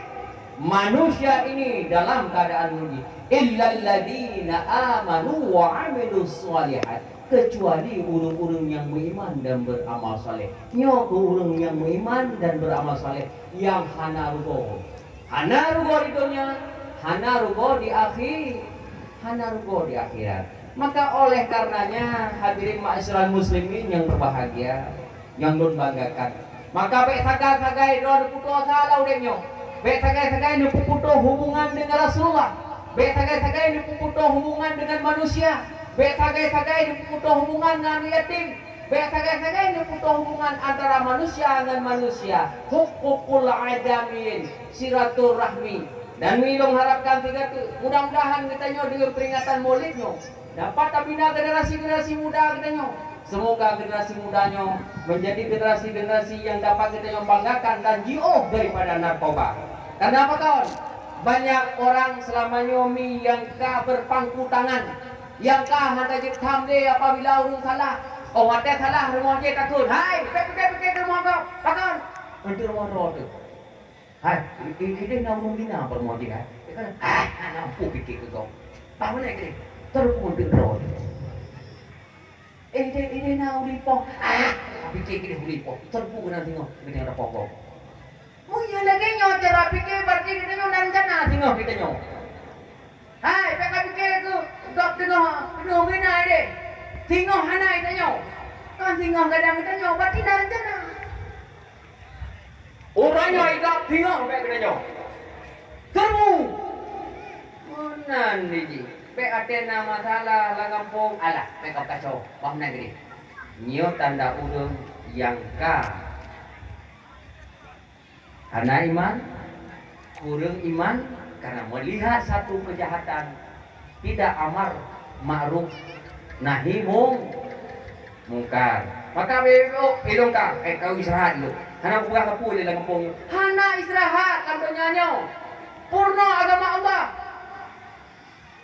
Manusia ini dalam keadaan rugi. Illalladzina amanu wa amilus shalihat. Kecuali ureuëng-ureuëng nyang meuiman dan beuramal saleh. Nyoe keuh ureuëng nyang meuiman dan beuramal saleh nyang hana rugoe. Hana rugoe di donya, hana rugoe di akhi-, hana rugoe di akhirat. Maka oleh karenanya, hadirin ma'asyiral muslimin yang berbahagia, nyang lôn banggakan, maka bék sagai-sagai droe neupeutosa lam udeb nyoe. Bék sagai-sagai neupeutoh hubungan dengan Rasulullah. Bék sagai-sagai neupeutoh hubungan dengan manusia. Bék sagai-sagai neupeutoh hubungan ngon yatim. Bék sagai-sagai neupeutoh hubungan antara manusia ngon manusia. Huququl adamiyin, silaturahmi. Dan nyoe lôn harapkan sigoe teuk, mudah-mudahan geutanyoe deungon peringatan Maulid nyoe dapat tabina generasi-generasi muda geutanyoe. Semoga generasi muda nyoe menjadi generasi-generasi yang dapat geutanyoe banggakan dan jiôh daripada narkoba. Karena apa kawan? Banyak orang selama nyoe mi nyang ka berpangku tangan. Nyang ka hana jeuet tham lé apabila ureuëng salah. Óh watée salah rumoh jih takheun, "Hai, pike-pike keu rumoh gob, pakon?" Eunteuk rumoh droe teuh. "Hai, i-, i-, ideh na ureuëng bina bak rumoh jih, hai?" Dia kan, "Ah, hana mampu pike keu gob." Bah ulée keu dia, teureupu eunteuk droe teuh. "Eh, ideh, ideh na ureuëng poh." "Ah, pike keu ideh ureuëng poh, teureupu keunan singoh, keunan poh gob." Meunyoe lagée nyoe cara pike, berarti geutanyoe na rencana singoh geutanyoe. Hai, bèk ka pike keu gob teungoh, teungoh meunan deh. Singoh hana geutanyoe. Kon singoh gadang geutanyoe, berarti na rencana. Uroe nyoe gob singoh bèk geutanyoe. Keureubu. Meunan jih. Bèk até na masalah lam gampông, alah, bèk ka kacau. Bah meunan jih. Nyoe tanda ureueng nyang ka hana iman, kureueng iman, karena melihat satu kejahatan, tidak amar ma'ruf nahi mung-, mungkar. Maka bèk ilong ka, eh, kau istirahat dulu. Hana peugah sapeue lé lam gampông nyoe. Hana istirahat lam donya nyoe. Purno agama Allah.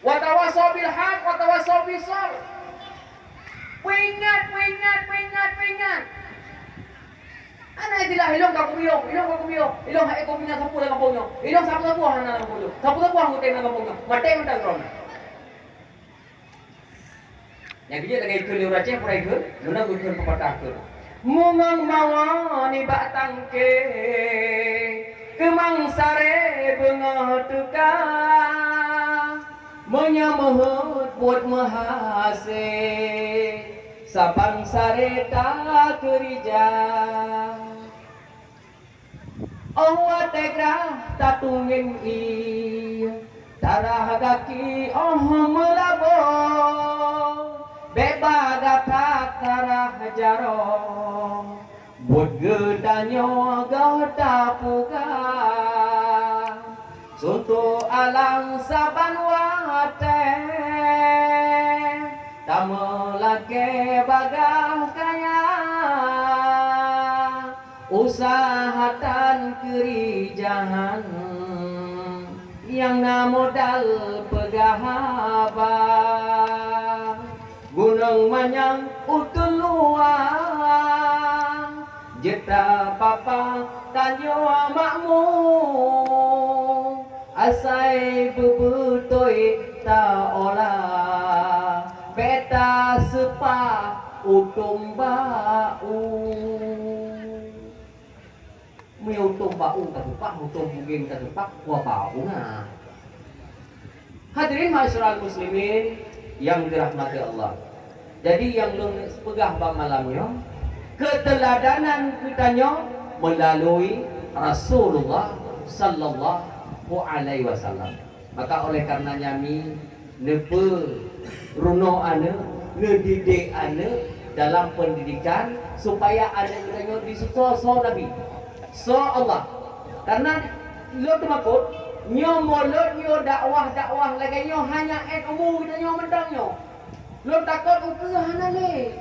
Wa tawasau bil haq, wa tawasau bis sabr. Peuingat, peuingat, peuingat, peuingat. Hana istilah ilong ka kubiôh, ilong ka kubiôh, ilong hai kubiôh sapeue lam gampông nyoe. Ilong sapeue-sapeue hana lam gampông nyoe. Sapeue-sapeue anggota lam gampông nyoe. Maté mantong droe. Nyang keujeuet lagèe ikheun lé ureueng Aceh, pura ikheun, meunan geukheun pepatah kheun. Mungong mawa nibak tangke, keumang saré beungoh teuka. Meunyoe meuheuet buet meuhasé, saban saré takeurija. Óh watèe grah tatungén ié, tarah gaki óh meulaboh, bèk bagapat tarah jaroe, buet geutanyoe goh tapeugah. Suntok alang saban watèe, tameulakèe bagaih kaya. Usahatan keurijahan nyang na modal peugah haba. Gunong manyang uteuen luwang, jeuet tapapa tanyoe makmu. Asai beubeutôi taolah, bèk taseupah utông bak u. Meunyoe utông bak u taseupah, utông bugeng taseupah, kuah bak u na. Hadirin ma'asyiral muslimin yang dirahmati Allah. Jadi nyang lôn peugah bak malam nyoe, keteladanan geutanyoe melalui Rasulullah sallallahu alaihi wasallam. Maka oleh karenanya mi neupeurunoe aneuk, neudidik aneuk dalam pendidikan supaya aneuk geutanyoe jisusoe soe Nabi, soe Allah. Karena lôn teumakot, nyoe mulod nyoe dakwah-dakwah lagèe nyoe hanya ét umu geutanyoe mantong nyoe. Lôn takot ukeue hana lé.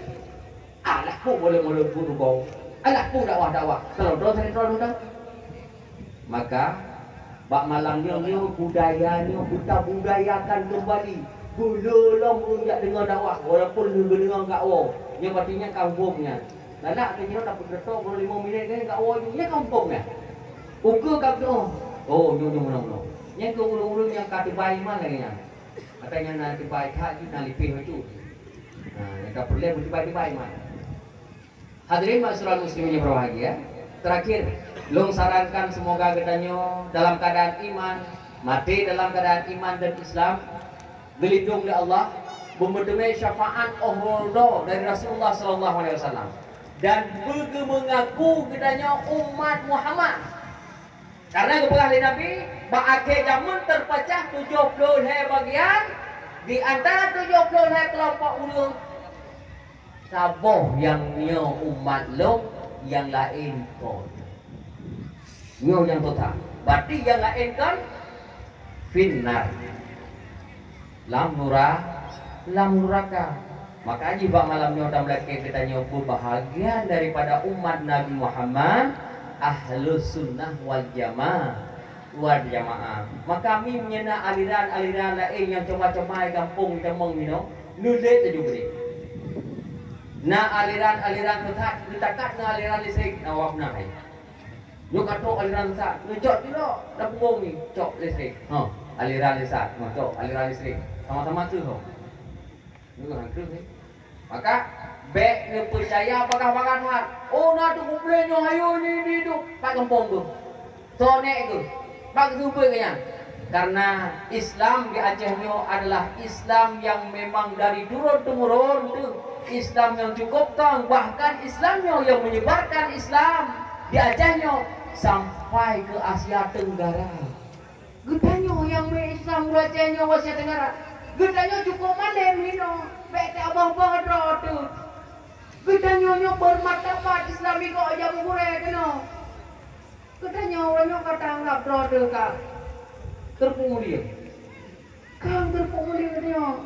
Alah, peue mulod-mulod bu tubong. Alah, peue dakwah-dakwah. Kalau droe santri droe mantong. Maka, bak malam nyoe, nyoe budaya nyoe, kita budayakan kembali. Beu lom ureueng jak deungoe dakwah, walaupun lheueh geudeungoe gak woe. Nyoe berarti nyan ka hubong nyan. Galak teuh nyoe dapat geutôk baru lima minit lagi gak woe, nyan ka hubong nyan. Ukeue ka geudoh. Oh, nyoe, nyoe, nyoe, nyoe. Nyan keu ureueng-ureueng nyang ka teubai iman lagèe nyan. Maka nyang na teubai that jih na lipéh bacut. Ha, nyang ka peureulèe beuteubai-teubai iman. Hadirin ma'asyiral muslimin yang berbahagia, terakhir, lôn sarankan semoga geutanyoe dalam keadaan iman, maté dalam keadaan iman dan Islam, geulindong lé Allah, beumeuteumé syafaat óh uroe dari Rasulullah sallallahu alaihi wasallam, dan beugeumeungaku geutanyoe umat Muhammad. Karena geupeugah lé Nabi, bak akhé jameun teupeucah tujoh ploh lhèe bagian, di antara tujoh ploh lhèe keulompok ureueng, saboh nyang nyoe umat lôn, nyang laén kon. Nyoe nyang tota. Berarti nyang laén kon finnar. Lam nura-, lam nuraka. Maka jih bak malam nyoe tameulakèe geutanyoe beubahagian daripada umat Nabi Muhammad, Ahlus Sunnah wal Jamaah, wal Jamaah. Maka mi meunyoe na aliran-aliran laén nyang coba-coba i gampông tamong minoe, neulék laju bri. Na aliran-aliran sesat, neutakat na aliran listrik, na wab na hai. Nyoe ka trok aliran sesat, neucok tilok, na punggong ni, cok listrik. Ha, aliran sesat, ha, cok aliran listrik. Sama-sama keuh, ho. Nyoe han keuh, eh. Maka, bèk neupeucaya bagaih-bagaih that. Oh, na teukublé nyoe hayo ni di tu, pat gampông tu. Soe nèk tu, pat geuseumeubeuet keu nyan. Karena Islam di Aceh nyoe adalah Islam yang memang dari turun-temurun tu, Islam yang cukup kong, bahkan Islam nyoe yang menyebarkan Islam di Aceh nyoe sampai ke Asia Tenggara. Geutanyoe nyang meu Islam ureueng Aceh nyoe u Asia Tenggara, geutanyoe cukup malem hinoe, bèk taboh-boh droe teuh. Geutanyoe nyoe beumartabat Islam, igoe jak meugurèe keunoe. Geutanyoe uroe nyoe ka taanggab droe teuh ka keureupuk mulia. Ka keureupuk mulia geutanyoe.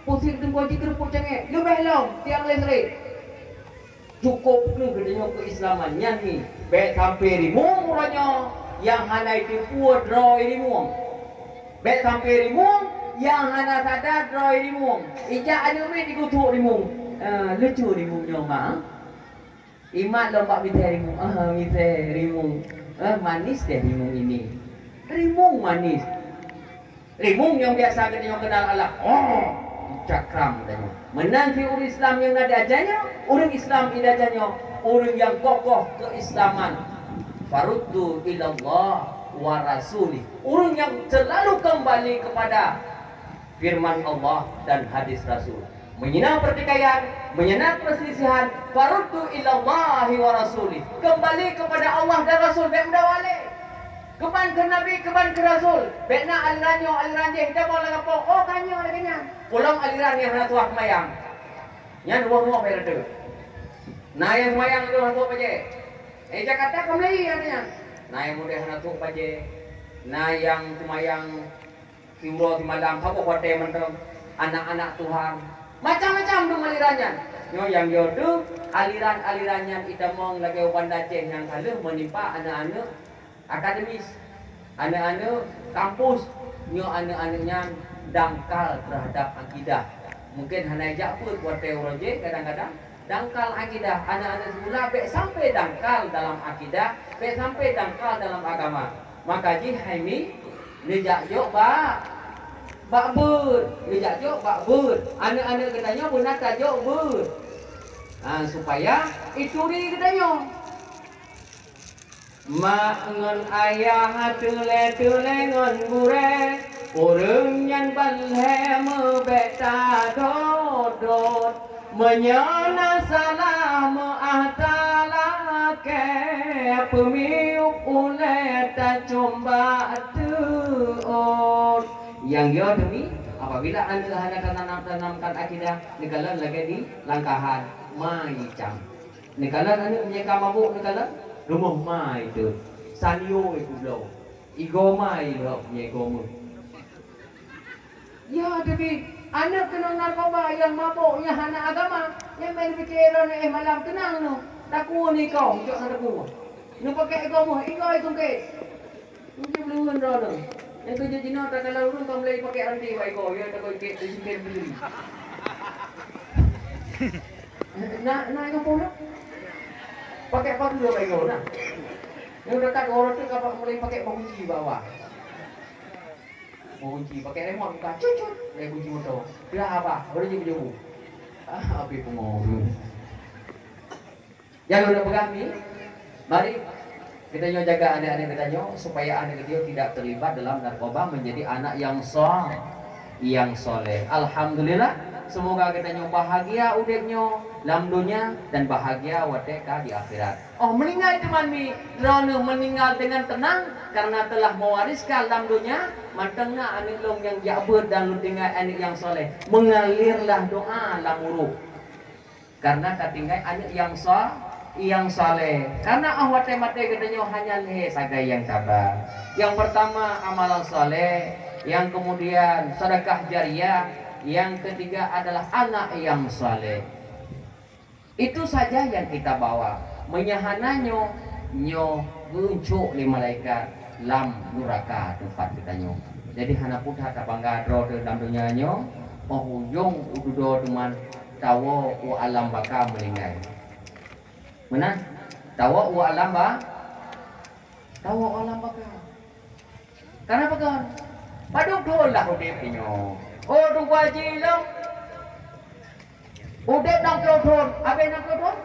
Pusét teungku jih keureupuk cangèk, leubeh lom tiang listrik. Cukup kheueh geutanyoe keuislaman nyan mi. Bèk sampoe rimueng uroe nyoe nyang hana jiteupeue droe rimueng. Bèk sampoe rimueng nyang hana sadar droe rimueng. Ijak aneuk miet jigusok rimueng. Eh, lucu rimueng nyoe, ma. Imat lom bak misée rimueng. Ah, misée rimueng. Eh, manis deh rimueng ini. Rimueng manis. Rimueng nyang biasa geutanyoe keunal Allah, oh, cakram geutanyoe. Meunan cit ureueng Islam nyang na di Aceh nyoe, ureueng Islam di Aceh nyoe, ureueng nyang kokoh keuislaman. Faruddu ilallah wa rasulih. Ureueng nyang selalu kembali kepada firman Allah dan hadis Rasul. Meunyoe na pertikaian, meunyoe na perselisihan, faruddu ilallahi wa rasulih. Kembali kepada Allah dan Rasul, bèk meudawa lé. Keuban keu Nabi, keuban keu Rasul. Bèk na aliran nyoe, aliran jéh, tabong lam gampông. Oh, ka nyoe lagèe nyan. Ulôn aliran nyang hana tuha seumayang. Nyan rumoh-rumoh bèk reuteuk. Na nyang seumayang lôn hana tuha pajée. Eh, Jakarta ka mulai ada nyan. Na nyang udeh hana tuha pajée. Na nyang seumayang siuroe simalam, saboh watèe mantong. Anak-anak Tuhan. Macam-macam dum aliran nyan. Nyoe nyang yo teuh, aliran-aliran nyan itamong lagèe u Banda Aceh nyang ka lheueh meunimpa aneuk-aneuk akademis, aneuk-aneuk kampus, nyoe aneuk-aneuk nyan dangkal terhadap akidah. Mungkin hana jak peuet watèe uroe jéh, kadang-kadang dangkal akidah. Aneuk-aneuk sikula bèk sampoe dangkal dalam akidah, bèk sampoe dangkal dalam agama. Maka jih hai mi, neujak jok bak, bak beuet, neujak jok bak beuet. Aneuk-aneuk geutanyoe beuna tajok beuet. Ha, supaya ituri geutanyoe. Mak ngon ayah, teulée-teulée ngon gurée, ureueng nyan ban lhée meubèk tadot-dot. Meunyoe na salah meu'ah talakée, peumiôb ulée tacöm bak teuôt. Nyang yo teumi, apabila aneuk hana tanam-, tanamkan akidah, neukalon lagée di langkahan, mai cang. Neukalon aneuk meunyoe ka mabök neukalon, rumoh mai teuh. Sanyo ikubloe. Igoe mai lhok meunyoe igoe meuh. Ya, tapi aneuk keunong narkoba nyang mabök nyang hana agama, nyang main pike droeneuh éh malam teunang nyoe. Takue niko, cok na takue. Nyoe pakai igoe meuh, igoe itungke. Mungkin meuleuheun droeneuh. Nyang keujeuet jinoe takalon ureueng ka mulai pakai ranté bak igoe, ya takot iket, iket beli. Na, na nyang pula. Pakai pageue bak igoe na. Nyang dekat orang tu ka mulai pakai pakunci bak awak. Pakunci, pakai remote buka, cut, cut. Pakai kunci motor. Dah apa? Baru je berjumpa. Ah, habis pengorun. Nyang lôn peugah ni, mari geutanyoe jaga aneuk-aneuk geutanyoe supaya aneuk geutanyoe tidak terlibat dalam narkoba, menjadi anak yang so-, yang soleh. Alhamdulillah, semoga geutanyoe bahagia udeb nyoe lam donya dan bahagia watée ka di akhirat. Oh, meuninggai teuma mi, droeneuh meuninggai dengan tenang karena telah mewariskan lam donya, mantong na aneuk lôn nyang jak beuet dan lôn tinggai aneuk nyang soleh. Mengalirlah doa lam uruek. Karena ka tinggai aneuk nyang sa-, nyang saleh. Karena 'oh watée maté geutanyoe hanya lhée sagai nyang taba. Nyang pertama amalan saleh, yang kemudian sedekah jariah, yang ketiga adalah anak yang saleh. Itu saja yang kita bawa. Meunyoe hana nyoe, nyoe geucok lé malaikat lam nuraka teumpat geutanyoe. Jadi hana peue that tabangga droe teuh lam donya nyoe, 'oh ujong u dudoe teuma tawoe u alam baka meuninggai. Meunan, tawoe u alam ba-, tawoe u alam baka. Kana peugah, padub thon lah udeb nyoe. Oh, dua jilong. Udeb enam puluh thon, habéh enam puluh thon.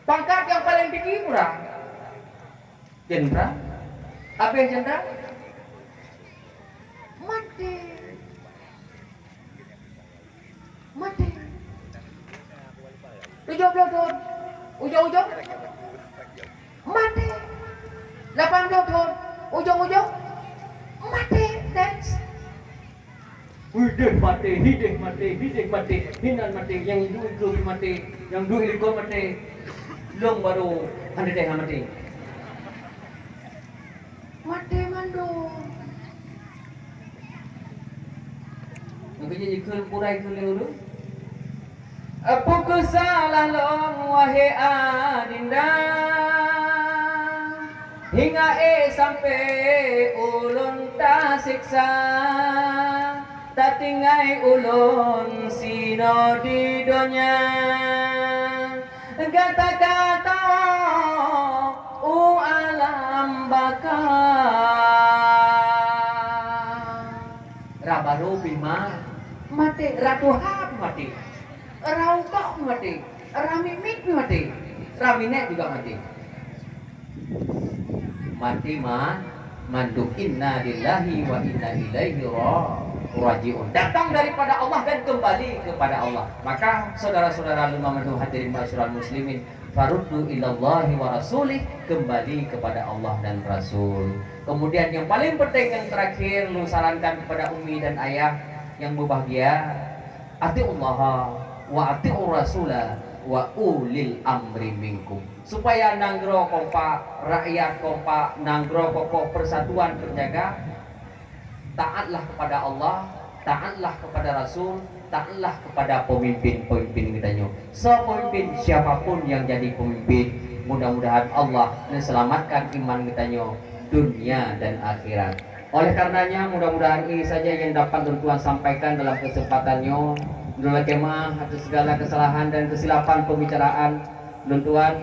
Pangkat nyang paleng tinggi kurang. Jenderal. Habéh jenderal. Ploh thon, ujong-ujong maté. Lapan ploh thon, ujong-ujong maté. Next. Hideh maté, hideh maté, hideh maté, hinan maté, nyang duek keue maté, nyang duek likot maté. Lôn barô hana deh maté. Maté mandum. Nyang keujeuet jikheun purai keu lé ureueng. Peue keusalah lôn, wahé adinda, hingga ék sampoe ulôn taseksa, tatinggai ulôn sinoe di donya. Gata ka tawök u alam baka. Ra barô pih ma-, maté, ra tuha pih maté, ra utok pih maté, ra miet-miet pih maté, ra minèk juga maté. Maté ma-, mandum. Inna lillahi wa inna ilaihi ra-, raji'un. Datang daripada Allah dan kembali kepada Allah. Maka saudara-saudara lima mandum hadirin ma'asyiral muslimin, faruddu ilallahi wa rasulih, kembali kepada Allah dan Rasul. Kemudian yang paling penting, yang terakhir, lôn sarankan kepada umi dan ayah yang berbahagia, atiullaha wa atiur rasula wa ulil amri minkum. Supaya nanggroe kompak, rakyat kompak, nanggroe kokoh, persatuan terjaga, taatlah kepada Allah, taatlah kepada Rasul, taatlah kepada pemimpin-pemimpin geutanyoe. Soe pemimpin, siapapun yang jadi pemimpin, mudah-mudahan Allah menyelamatkan iman geutanyoe dunia dan akhirat. Oleh karenanya, mudah-mudahan ini saja yang dapat lôn tuan sampaikan dalam kesempatan nyoe. Lôn lakèe meu'ah atas segala kesalahan dan kesilapan pembicaraan lôn tuan.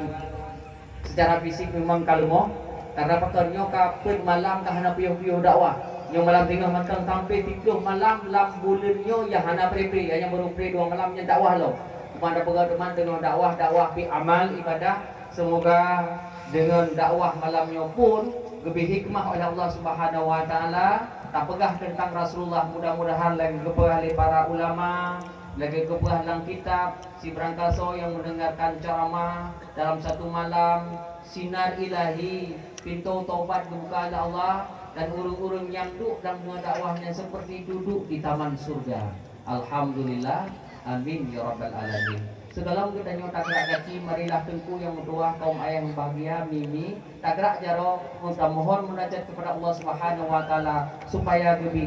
Secara fisik memang ka leumoh, karena pakon nyoe ka peuet malam ka hana piôh-piôh dakwah. Nyoe malam singoh mantong sampai siplôh malam lam buleuen nyoe nyang hana pré-pré, nyang barô pré dua malam nyan dakwah lom. Teuma tapeugah teuma teungoh dakwah, dakwah pih amal ibadah. Semoga dengan dakwah malam nyoe pun geubri hikmah oleh Allah Subhanahu wa Taala, tapeugah tentang Rasulullah, mudah-mudahan lagèe geupeugah lé para ulama, lagèe geupeugah lam kitab, sibarangkasoe nyang mendengarkan ceramah dalam satu malam, sinar ilahi, pintoe tobat geubuka lé Allah, dan ureueng-ureueng nyang duek dan meunyoe dakwah nyan seperti duduk di taman surga. Alhamdulillah, amin ya rabbal alamin. Sigohlom geutanyoe tagrak gaki, marilah Teungku nyang meutuah, kaum ayah nyang bahgia, Mimi, tagrak jaroe, tamohon munajat kepada Allah Subhanahu wa Taala supaya geubri